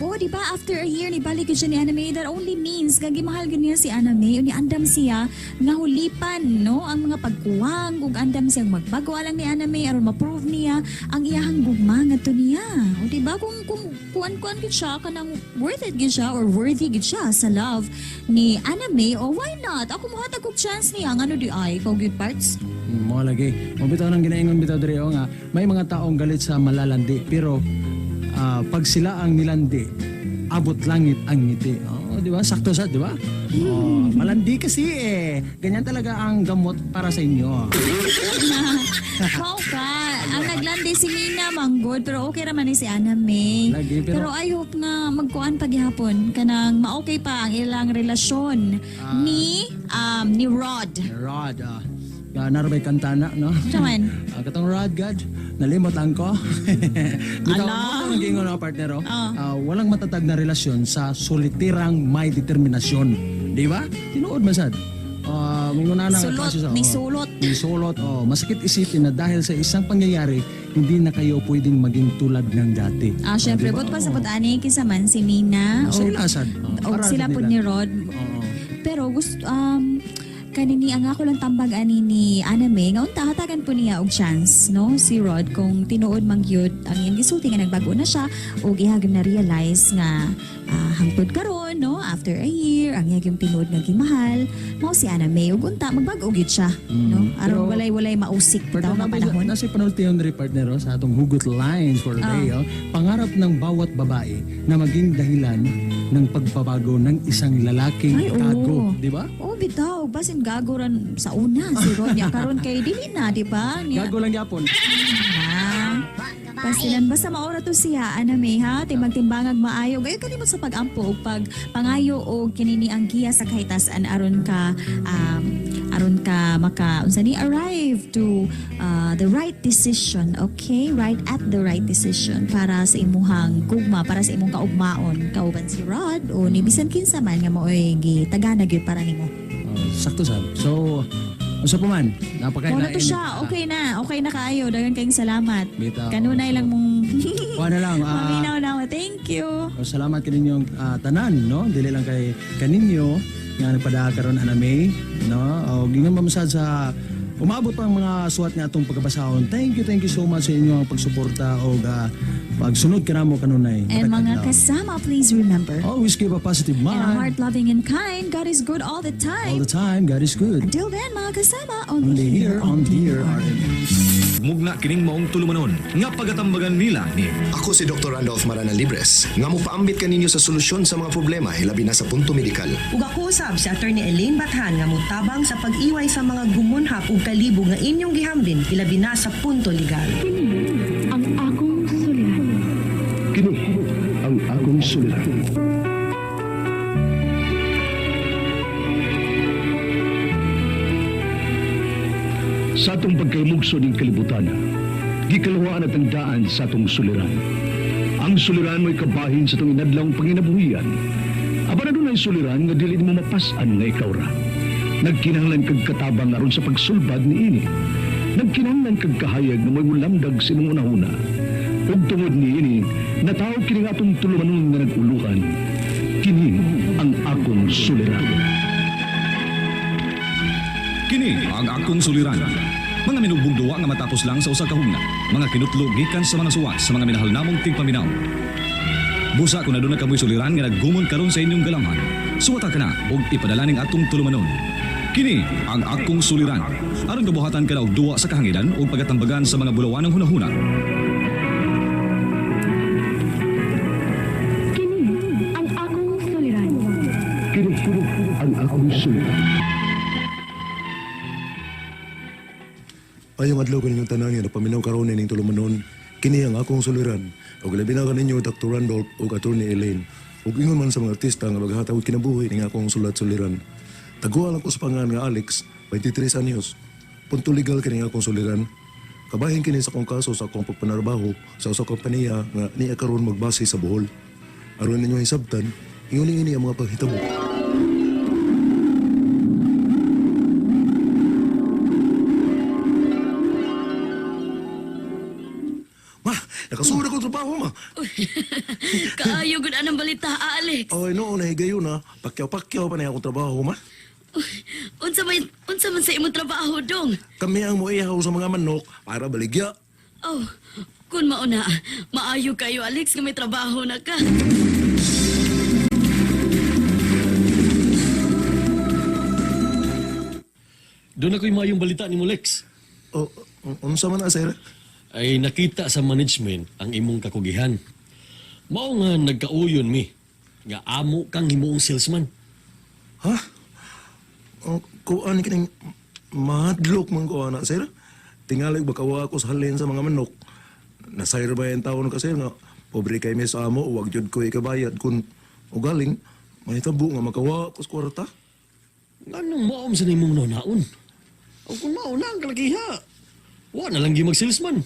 Oh, di ba after a year ni balik gyud siya ni Anna May, that only means nga gimahal gyud niya si Anna May. Unya andam siya nga hulipan no ang mga pagkuwang ug andam siyang magbago alang ni Anna May aron ma-prove niya ang iyahang gugma ngadto niya. O di ba kung kuan-kuan gyud siya kanang worth it gyud siya or worthy gyud siya sa love ni Anna May, o why not? Ako mohatag og chance niya ngano di ay ikaw gyud parts. Mo lagi. Mo bitaw nang ginaingon bitaw diri oh, nga may mga taong galit sa malalandi pero pag sila ang nilandi, abot langit ang ngiti. Oh, di ba? Sakto sa, di ba? Oh, malandi kasi eh. Ganyan talaga ang gamot para sa inyo. Mao ka. Ang naglandi si Nina manggod pero okay ra man ni si Anna May. Lagi, pero, pero- I hope nga magkuan paghihapon kanang ma-okay pa ang ilang relasyon ni Rod. Rod, narabay kantana, no? Unsa man? Katong Rod, God, nalimot lang ko. Bitaw, Ala. mo nag-ingon na partner, oh. Ah. Walang matatag na relasyon sa solitirang may determinasyon. Di ba? Tinuod man sad. Mingon na Sulot, kaso sa- ni oh. sulot. Ni sulot, oh. Masakit isipin na dahil sa isang pangyayari, hindi na kayo pwedeng maging tulad ng dati. Ah, syempre, Oh, di ba? but pa sa ani kinsa man si Nina Sa o ila, sad. Oh, o para sila sa po nila. ni Rod. Oo. Pero gusto kanini ang ako lang tambag ani ni Anna May nga unta hatagan po niya og chance no si Rod kung tinuod man gyud ang iyang gisulti nga nagbago na siya ug iya gyud na realize nga hangtod karon no after a year ang iya gyud tinuod nga gimahal mao si Anna May ug unta magbago gyud siya no aron Pero- walay-walay mausik bitaw nga Partner, panahon. nasa panultiyon rin partner oh, sa atong hugot lines for today. Oh. Pangarap ng bawat babae na maging dahilan ng pagbabago ng isang lalaking Ay, oo. gago. Di ba? Oh, bitaw, basin gago ran sa una si Rod niya karon kay dili na, di ba? Niya- Gago lang yapon. Ha? Pastilan, basta maora to siya, ana may ha, timbang-timbangag maayo. Gayon kalimot sa pag-ampo o pag pangayo o kinini ang giya sa kahitasan aron ka maka unsa ni arrive to the right decision, okay? Right at the right decision para sa imuhang gugma, para sa imong kaugmaon kauban si Rod o ni bisan kinsa man nga maoy gitagana gyud para nimo. Oh, sakto sab. So, unsa pa man? Napakain Mao na to siya. Okay na. Okay na kaayo. Dayon kayong salamat. Bitaw. Kanunay lang mong Kuha na lang. Maminaw na ako. Thank you. Oh, salamat kaninyong tanan, no? Dili lang kay kaninyo nga nagpadaa karon Ana May, no? O gingon mamasad sa umabot pa ang mga suwat nga atong pagkabasahon. Thank you so much sa inyong pagsuporta o pagsunod kanamo kanunay. And Matag mga adlaw. kasama, please remember. Always keep a positive And a mind. heart loving and kind. God is good all the All time. the time, God is good. Until then, mga kasama, only, Only here on Dear RMN. Mugna kining maong tulumanon nga pagatambagan nila ni Ako si Dr. Randolph Marana Libres, nga mopaambit kaninyo sa solusyon sa mga problema hilabi na sa punto medikal. Ug ako usab si Attorney Elaine Bathan nga motabang sa pag-iway sa mga gumunhap ug kalibog nga inyong gihambin ilabi na sa punto legal. Ang akong suliran. Kini ang akong suliran. Sa atong pagkaymugso ning kalibutan, gikaluhaan at ang daan sa atong suliran. Ang suliran mo'y kabahin sa atong inadlawng panginabuhian. Aba na dunay suliran nga dili mo mapas-an nga ikaw ra. Nagkinahanglan kag katabang aron sa pagsulbad niini. Nagkinahanglan kag kahayag nga mo'y mulamdag sa imong unahuna. Ug tungod niini, nataw kini nga atong tulumanon nga nag-uluhan. Kini ang akong suliran. Kini ang akong suliran. Mga minubong duwa nga matapos lang sa usa ka hugna. Mga kinutlo gikan sa mga suwat sa mga minahal namong tigpaminaw. Busa kung aduna kamoy suliran nga naggumon karon sa inyong galamhan. Suwata ka na og ipadala ning atong tulumanon. Kini ang akong suliran. Aron kabuhatan ka na og duwa sa kahanginan ug pagatambagan sa mga bulawanang hunahuna. akong suliran. Ayong adlaw kaninyong tanan nga napaminaw karon ining tulumanon, kini ang akong suliran. Ug labi na kaninyo Dr. Randolph ug Attorney Elaine. Ug ingon man sa mga artista nga maghatag og kinabuhi ning akong sulat suliran. Taguan ako sa pangan nga Alex, 23 anyos. Punto legal kini ang akong suliran. Kabahin kini sa akong kaso sa akong pagpanarbaho sa usa ka kompanya nga niya karon magbase sa Bohol. Aron ninyo hisabtan, ingon ini ang mga panghitabo. Ma, nakasuod ako sa trabaho, ma. Kaayo gud anang balita, Alex. Oy, noon nahigayon na. Pakyaw-pakyaw pa na akong trabaho, ma. Unsa man sa imong trabaho dong? Kami ang moihaw sa mga manok para baligya. Oh, kun mao na, maayo kayo Alex nga may trabaho na ka. Doon ako'y mayong balita ni mo, Lex. O, unsa man na, sir? Ay nakita sa management ang imong kakugihan. Mao nga nagkauyon mi, nga amo kang himuong salesman. Ha? O, kuan kining mahadlok man ko ana, sir. Tingali bakawa ako sa halin sa mga manok. Nasayr ba yung taon ka, sir, nga pobre kay mi sa amo, wag jud ko ikabayad kun ugaling mahitabo nga makawa ko sa kwarta. Nganong maom sa nimong naon? O kung mao na ang kalakiha, wa na lang gyud mag-salesman.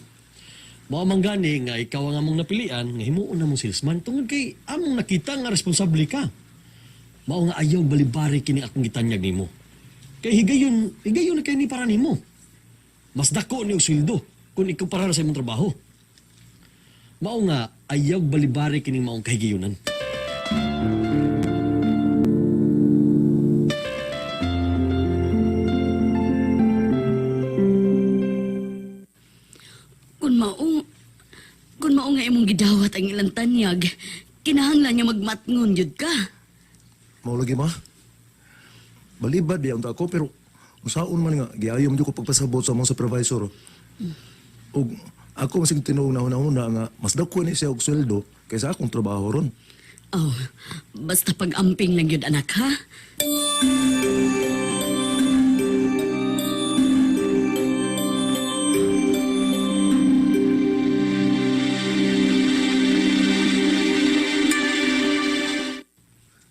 Mao man gani nga ikaw ang among napilian nga himuon na mong salesman tungod kay among nakita nga responsable ka. Mao nga ayaw balibari kini akong gitanyag nimo. Kay higayon, higayon na kay ni para nimo. Mas dako ni og sweldo kung ikumpara sa imong trabaho. Mao nga ayaw balibari kining maong kahigayonan. Kun mao nga imong gidawat ang ilang tanyag, kinahanglan nga magmatngon gyud ka. Mao lagi ma. Balibad biya unta ako pero usaon man nga giayom jud ko pagpasabot sa among supervisor. Ug ako masig tinuog na una-una nga mas dako ni siya og sweldo kaysa akong trabaho ron. Oh, basta pag-amping lang gyud anak ha.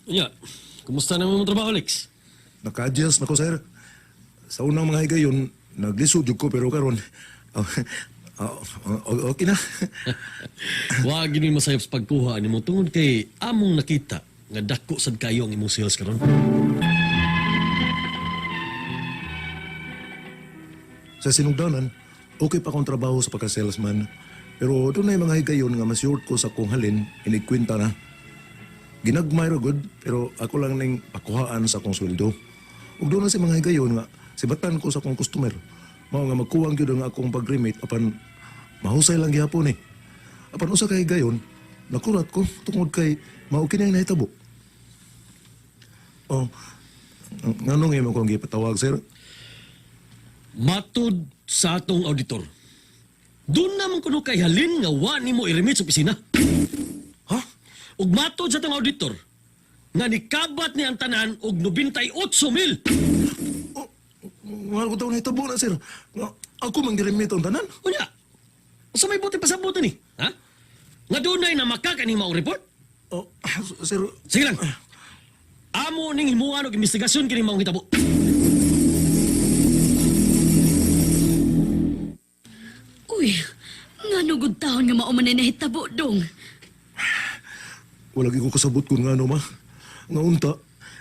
Unya, kumusta naman imong trabaho, Lex? Naka-adjust na ko, sir. Sa unang mga higayon, naglisod jud ko pero karon okay na. Wa gini masayop sa pagkuha nimo tungod kay among nakita nga dako sad kayo ang imong sales karon. Sa sinugdanan, okay pa akong trabaho sa pagka-salesman. Pero doon na mga higayon nga mas short ko sa kong halin, inigkwenta na. Ginagmay ra gud, pero ako lang ning pakuhaan sa akong sweldo. Ug doon na sa mga higayon nga, sibatan ko sa akong customer. Mao nga magkuwang gyud ang akong pag-remit apan mahusay lang gihapon eh. Apan usa ka higayon, nakurat ko tungod kay mao kini ang nahitabo. Oh, nganong imo kong gipatawag, sir? Matud sa atong auditor. Doon naman kuno kay halin nga wa nimo i-remit sa opisina. Ha? Ug matud sa atong auditor nga nikabat ni ang tanan og 98 mil. Nga ko taon nahitabo na, sir. Nga, ako man giremit ang tanan. Unya, sa may buti pasabot ni, ha? Nga dunay na makakaning maong report? Oh, sir. Sige lang. Amo ning himuan og investigasyon kini maong hitabo. Uy, ngano gud taon nga mao man ay nahitabo dong. Wala gyud ko kasabot kung ngano, ma. Nga unta,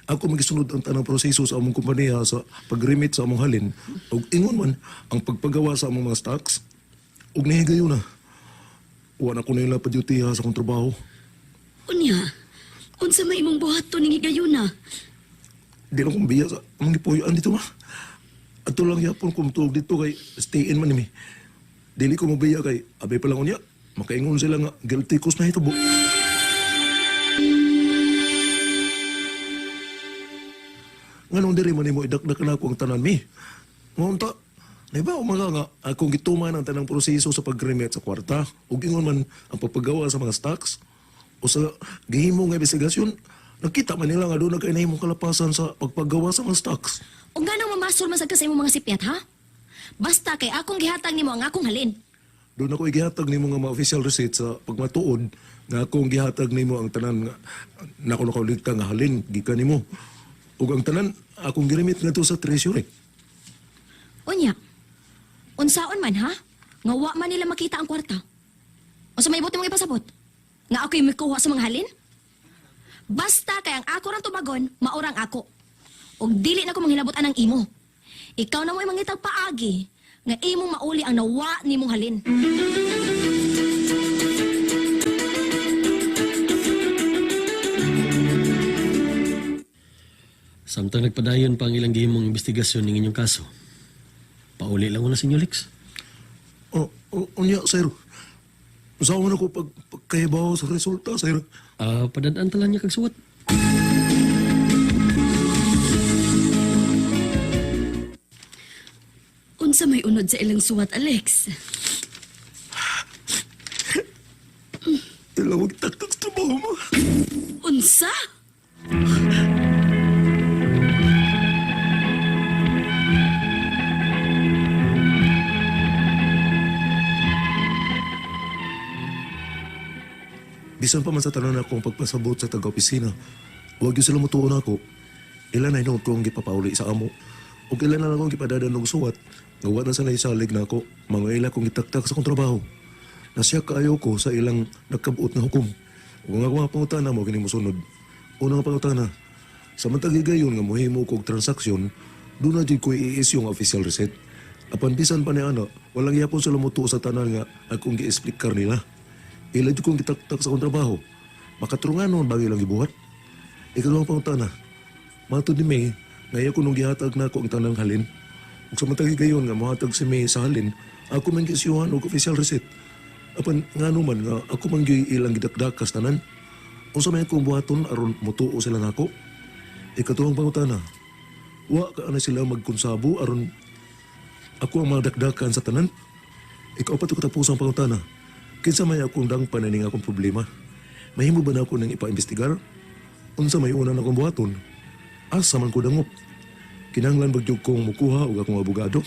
ako magisunod ang tanang proseso sa among kompanya sa pag-remit sa among halin. Ug ingon man ang pagpagawa sa among mga stocks. Ug nahigayon na. Wa na ko nila padyutiha sa akong trabaho. Unya, unsa may imong buhaton ning higayuna? Di lang kong biya sa among gipuyoan dito, ma. Ato lang yapon kung tuog dito kay stay in man ni mi. Dili ko mobiya kay abay pa lang unya. Makaingon sila nga guilty ko sa nahitabo. Nganong diri man nimo idakdak na ako ang tanan mi. Ngunta, naiba umaga nga akong gituman ang tanang proseso sa pag-remit sa kwarta ug ingon man ang pagpagawa sa mga stocks o sa gihimo nga investigasyon. Nakita man nila nga doon na kay nahimong kalapasan sa pagpagawa sa mga stocks. O nga nang mamasol man sad ka sa imong mga sipyat, ha? Basta kay akong gihatag nimo ang akong halin. Doon ako igihatag nimo nga mga official receipt sa pagmatuod nga akong gihatag nimo ang tanan nga nako nakaulit ka nga halin gikan nimo. Ug ang tanan akong giremit ngadto sa treasury. Unya, unsaon man ha? Nga wa man nila makita ang kwarta. Unsa may buti mong ipasabot? Nga ako'y mikuha sa mga halin? Basta kay ang ako rang tubagon, maurang ako. Og dili na ko manghilabot anang imo. Ikaw na mo'y mangitag paagi nga imong mauli ang nawa nimong halin. Samtang nagpadayon pa ang ilang gihimong investigasyon ning inyong kaso. Pauli lang una sa inyo, Lex. Oh, unya sir. Usawa na ko pag pagkahibaw sa resulta, sir. Ah, padadaan tala niya kag suwat. Unsa may unod sa ilang suwat, Alex? Ilawag taktak sa trabaho mo. Unsa? Bisan pa man sa tanan akong pagpasabot sa taga-opisina, huwag yun sila mutuon ako. Ilan na hinuot ko ang gipapauli sa amo. Ug ilan na lang akong gipadadan og suwat, nga wa na sa naisalig na ako, mga ila kong gitaktak sa akong trabaho. Nasya kaayo ko sa ilang nagkabuot na hukom. Ug ang akong mga pangutana mo kini mosunod. Unang pangutana, samantag higayon nga mohimo ko og transaksyon, doon na jud ko i-issue ang official receipt. Apan bisan pa ni ana, walang yapon sila mutuo sa tanan nga akong gi-explikar nila. Ila jud kong gitaktak sa akong trabaho. Makatrunganon bagay lang gibuhat. Ikaduhang pangutana, matod ni May, nga ko nung gihatag na ako ang tanang halin. Ug samantang higayon nga mohatag si May sa halin, ako man giisyuhan og official receipt. Apan ngano man nga ako man gyud ilang gidakdakas tanan. Unsa may akong buhaton aron motuo sila nako? Ikatuhang pangutana, wa ka na sila magkonsabo aron ako ang madakdakan sa tanan. Ikaw pa to katapusang pangutana. Kinsa may akong dangpan na ning akong problema? Mahimo ba na ako nang ipaimbestigar? Unsa may una na akong buhaton? Asa man ko dangop? Kinahanglan bagyog kong mukuha og akong abogado?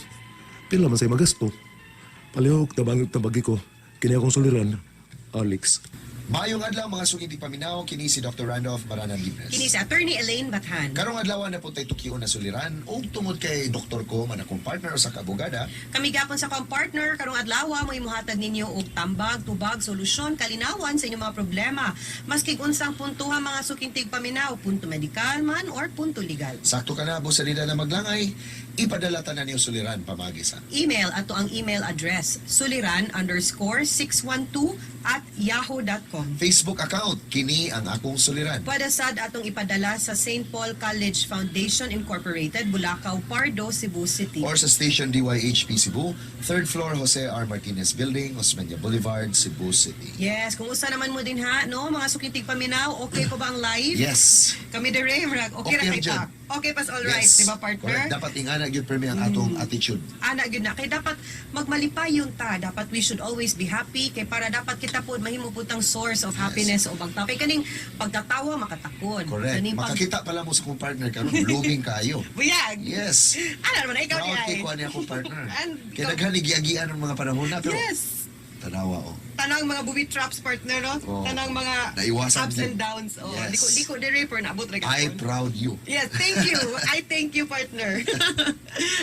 Pila man say magasto? Palihog tabangig tabagi ko. Kini akong suliran, Alex. Maayong adlaw mga suking paminaw kini si Dr. Randolph Maranan Libres. Kini si Attorney Elaine Bathan. Karong adlaw na po tayo tukion na suliran ug tungod kay doktor ko man akong partner sa kaabogada, Kami gapon sa akong partner karong adlaw mo imuhatag ninyo og tambag, tubag, solusyon, kalinawan sa inyong mga problema. Maski unsang puntuha mga suking tigpaminaw, punto medikal man or punto legal. Sakto ka na busalida na maglangay, ipadala tanan niyo suliran pamagi sa Email ato ang email address suliran_612@yahoo.com. Facebook account kini ang akong suliran. Pwede sad atong ipadala sa St. Paul College Foundation Incorporated, Bulacau, Pardo, Cebu City. Or sa station DYHP Cebu, third floor Jose R. Martinez Building, Osmeña Boulevard, Cebu City. Yes, kung usa naman mo din ha, no, mga suking tigpaminaw, okay po ba ang live? Yes. Kami dire, murag, okay, ra Okay kay ra ta. Okay pas all right, Yes. di ba partner? Correct. Dapat ingana gyud permi ang atong attitude. Ana gyud na kay dapat magmalipayon ta, dapat we should always be happy kay para dapat kita po mahimo pud tang source of happiness sa ubang tao. Kay kaning pagtatawa makatakon. Correct. Kaning pag Makakita pala mo sa akong partner karon blooming kayo. Buyag. Yes. Ana naman ikaw Proud di kay ay. ko ani akong partner. And Kay daghan ni giagian ang mga panahon na pero Yes. tanawa oh. Tanang mga booby traps partner no. Oo. Tanang mga Naiwasan ups din. and downs. Oh, Yes. di ko dire pero naabot ra I gapon. proud you. Yes, thank you. I thank you, partner.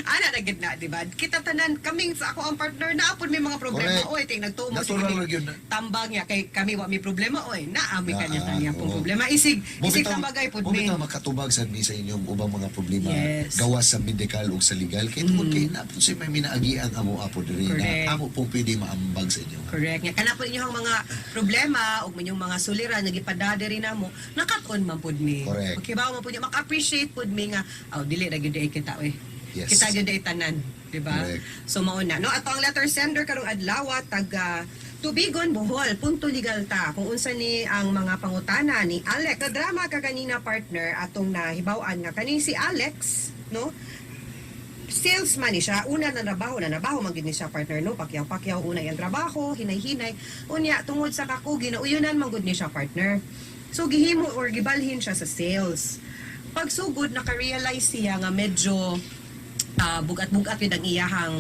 Ana na gid na, di ba? Kita tanan kaming sa ako ang partner na apod may mga problema. Correct. Oy, ting nagtuo mo Natural ra gyud na. tambang niya kay kami wa may problema oy. Naa mi Naa, kanya-kanya pong oo. problema. Isig Mo isig bitaw- tambagay pud mo mi. bitaw makatubag sad mi sa inyong ubang mga problema Yes. Mm. gawas sa medical ug sa legal kay tungod kay na po si may minaagian amo apo diri na Correct. amo pong pwede maambag sa inyo. Correct. Nga kana po inyong mga problema ug inyong mga suliran nga gipadada rin namo, nakat-on man pud mi. Correct. Okay ba man pud niya maka-appreciate pud mi nga aw dili ra gyud ay kita oy. Yes. Kita gyud ay tanan, di ba? Correct. So mao na no ato ang letter sender karong adlaw taga Tubigon Bohol, punto legal ta. Kung unsa ni ang mga pangutana ni Alex. Sa drama kaganina partner atong nahibaw-an nga kaning si Alex, no? Salesman ni siya. Una na trabaho, na trabaho man gid ni siya partner no. Pakyaw-pakyaw una iyang trabaho, hinay-hinay. Unya tungod sa kakugi na uyunan man gud ni siya partner. So gihimo or gibalhin siya sa sales. Pagsugod naka-realize siya nga medyo bugat-bugat yun ang iyahang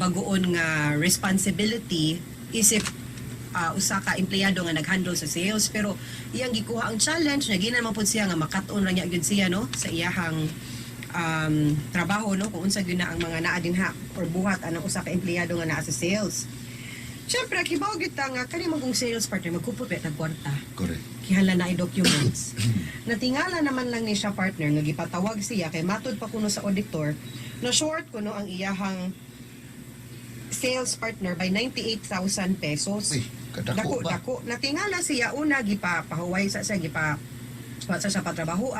bagoon nga responsibility isip usa ka empleyado nga nag-handle sa sales, pero iyang gikuha ang challenge nga ginan man pud siya nga makat-on ra niya gyud siya, no, sa iyahang trabaho, no, kung unsa gyud na ang mga naa dinha or buhat anang usa ka empleyado nga naa sa sales. Syempre, kibaw gyud ta nga kani magong sales, partner, magkupot ba tag kwarta. Kihala na ay documents. Natingala naman lang ni siya, partner, nga gipatawag siya kay matud pa kuno sa auditor na short kuno ang iyahang sales, partner, by 98,000 pesos. Uy, kadako Dako, ba? dako. Natingala siya una gipapahuway sa siya, gipa wa sa siya patrabaho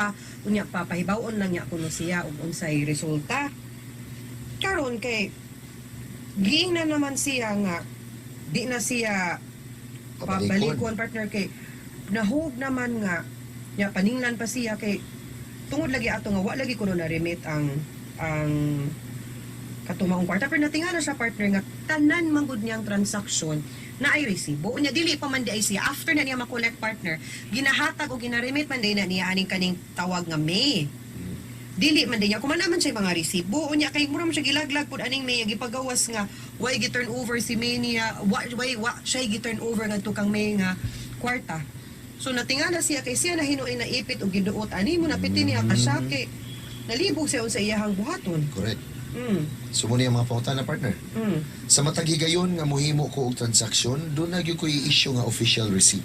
unya papahibawon lang niya kuno siya og unsay resulta. Karon kay giingnan naman siya nga di na siya Pabalikon. pabalikon, partner, kay nahug naman nga nya paninglan pa siya kay tungod lagi ato nga wa lagi kuno na remit ang katumaong kwarta, pero natingala siya, partner, nga tanan manggod niyang transaksyon na ay resibo. Unya dili pa man di ay siya after na niya makolekt, partner, ginahatag o ginaremit man di na niya aning kaning tawag nga May. Dili man di niya kuman naman siya mga resibo. Unya kay mura man siya gilaglag pud aning May, gipagawas nga way gi turn over si May niya, wa way wa siya gi turn over ngadto kang May nga kwarta. So natingala siya kay siya na hinuin na ipit og giduot ani mo napiti niya kasake nalibog siya sa iyahang buhaton. So muna yung mga pangutana, partner. Sa matag higayon nga muhimo ko og transaksyon, doon na gyud ko i-issue nga official receipt.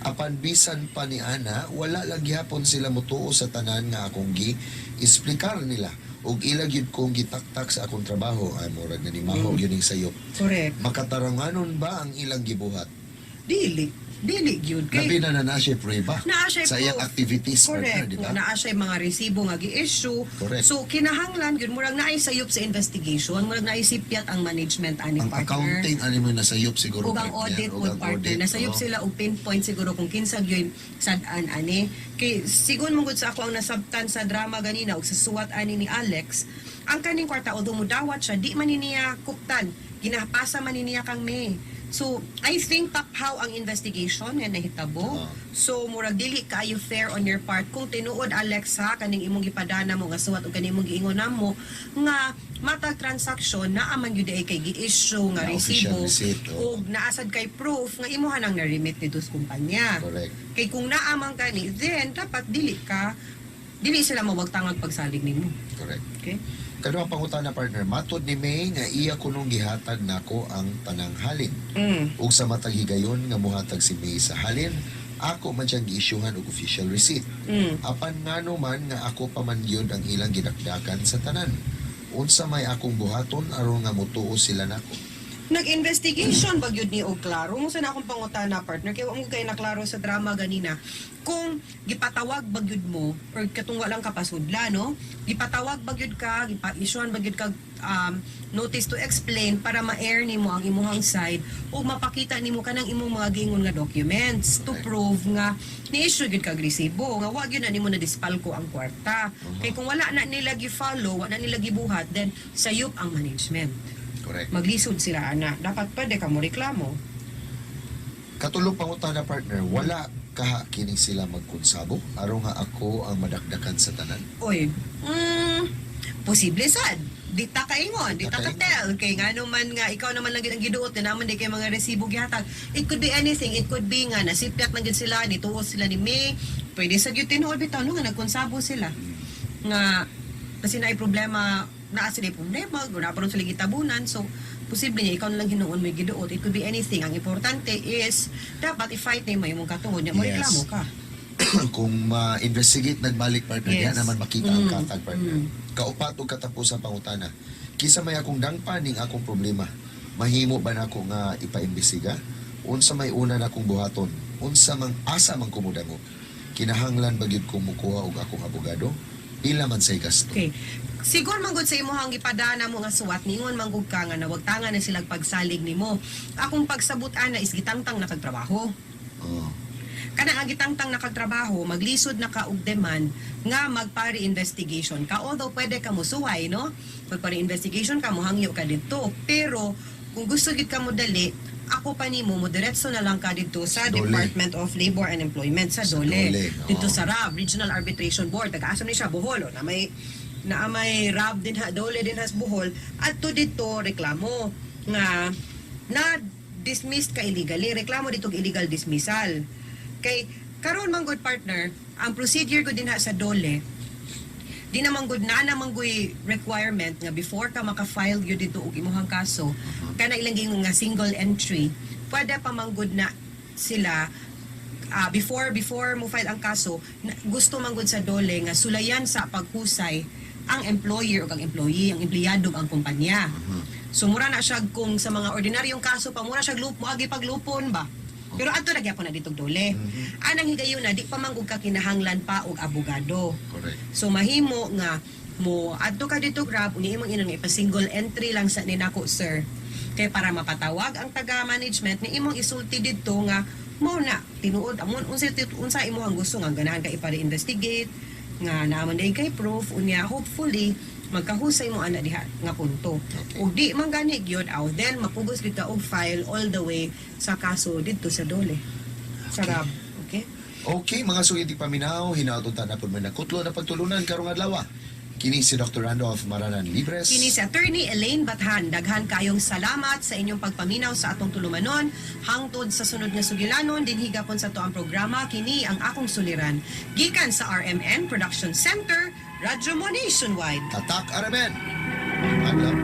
Apan bisan pa ni ana, wala lang gihapon sila motuo sa tanan nga akong gi isplikar nila ug ila gyud kong gitaktak sa akong trabaho. Ay, murag na ni maho gyud ning sayop. Makataranganon ba ang ilang gibuhat? Dili. Dili gyud kay Labi na na naa siya prueba naa siya sa iyang proof. activities, partner, di ba? Nga naa siya mga resibo nga gi-issue. So kinahanglan gyud murag naay sayop sa investigation, murag naay sipyat ang management ani, Ang partner. accounting ani mo nasayop siguro, Ug ang partner. audit Ug pod, ang partner. audit, Nasayop oo. sila og pinpoint siguro kung kinsa gyud sad-an ani. Kay sigon mo gud sa ako ang nasabtan sa drama ganina ug sa suwat ani ni Alex, ang kaning kwarta, although mudawat siya, di man ni niya kuptan. Ginapasa man ni niya kang May. So, I think taphaw ang investigation nga nahitabo. So, murag dili kaayo fair on your part kung tinuod, Alex, ha, kaning imong gipadana mo nga suwat ug kaning imong giingon namo nga matag transaksyon naa man gyud ay kay gi-issue nga Na official resibo receipt, oo. ug naasad kay proof nga imuha nang na-remit nito sa kumpanya. Kay kung naa man kani, then dapat dili sila mawagtangag pagsalig nimo. Okay? Kaduhang pangutana, partner, matod ni May nga iya kunong gihatag nako ang tanang halin. Ug sa matag higayon nga muhatag si May sa halin, ako man siyang giisyuhan og official receipt. Apan ngano man nga ako pa man gyud ang ilang gidakdakan sa tanan. Unsa may akong buhaton aron nga motuo sila nako? Nag-investigation ba gyud ni og klaro? Mo sa na akong pangutana, partner, kay wa mo kay naklaro sa drama ganina. Kung gipatawag ba gyud mo or katong walang kapasudla, no? Gipatawag ba gyud ka, gipa-issuean ba gyud ka notice to explain para ma-air nimo ang imuhang side o mapakita nimo kanang imong mga giingon nga documents to prove nga ni-issue gyud kag resibo nga wa gyud na nimo na dispalko ang kwarta. Kay kung wala na nila gi-follow, wa na nila gibuhat, then sayop ang management. Maglisod sila ana. Dapat pwede ka mo reklamo. Katulong pangutana, partner, wala kaha kini sila magkonsabo aron nga ako ang madakdakan sa tanan. Oy, posible sad. Di ta kaingon, di ta katel. Kay ngano man nga ikaw naman lang gid ang giduot na naman di kay mga resibo gihatag. It could be anything. It could be nga nasipyat man gid sila, nituo sila ni May. Pwede sa gyud tinuod bitaw no nga nagkonsabo sila. Nga kasi naay problema, naa sila problema, wala pa ron sila gitabunan. So, posible niya ikaw na lang hinuon may giduot. It could be anything. Ang importante is dapat i-fight nimo imong katungod nya mo reklamo ka. Kung ma-investigate nagbalik, partner, diha naman makita ang katag, partner. Kaupat ug katapos ang pangutana. Kinsa may akong dangpan ning akong problema? Mahimo ba nako nga ipaimbestiga? Unsa may una nakong buhaton? Unsa mang asa man ko modango? Kinahanglan ba gyud ko mukuha og akong abogado? Pila man say gasto? Okay. Siguro man gud sa imong gipadana mo nga suwat, ningon man gud ka nga nawagtangan na silang pagsalig nimo. Akong pagsabot ana is gitangtang na kag trabaho. Kana ang gitangtang na kag trabaho, maglisod na ka og demand nga magpari-investigation ka. Although pwede ka mosuway, no? Magpari-investigation ka, mohangyo ka dito. Pero kung gusto gid ka mo dali, ako pa nimo mo diretso na lang ka didto sa Dole. Department of Labor and Employment sa Dole. Dole, oo. Didto sa RAB, Regional Arbitration Board. Taga-asa ni siya Bohol o na may RAB din ha, Dole din has Bohol. Adto didto reklamo nga na dismissed ka illegally. Reklamo dito og illegal dismissal. Kay karon man good partner, ang procedure ko din ha sa Dole, di naman good na naman guy requirement nga before ka maka-file yun dito og imuhang kaso, kana ilang gingon nga single entry, pwede pa man good na sila before before mo file ang kaso, gusto man gud sa dole nga sulayan sa paghusay ang employer ug ang employee, ang empleyado ug ang kumpanya. So mura na siya kung sa mga ordinaryong kaso pa mura siya lup moagi paglupon ba. Pero adto na gyapon na ditog dole. Anang higayon na di pa man gud ka kinahanglan pa og abogado. Correct. So mahimo nga mo adto ka dito Grab unya imong inon nga ipa single entry lang sa ninako sir. Kay para mapatawag ang taga management ni imong isulti didto nga mo na tinuod amon unsa unsa imo ang gusto nga ganahan ka ipare-investigate nga naa man day kay proof unya hopefully magkahusay mo ana diha nga punto. Ug di man gani gyud aw then mapugos gyud ka og file all the way sa kaso didto sa dole. Sa RAB. Okay? Okay, mga sugid paminaw, hinaot unta na pud may nakutlo na pagtulunan karong adlaw. Kini si Dr. Randolph Maranan Libres. Kini si Attorney Elaine Bathan. Daghan kayong salamat sa inyong pagpaminaw sa atong tulumanon. Hangtod sa sunod nga sugilanon, dinhi gapon sa to ang programa kini ang akong suliran. Gikan sa RMN Production Center, Radyo Mo Nationwide. Tatak RMN. Adlaw.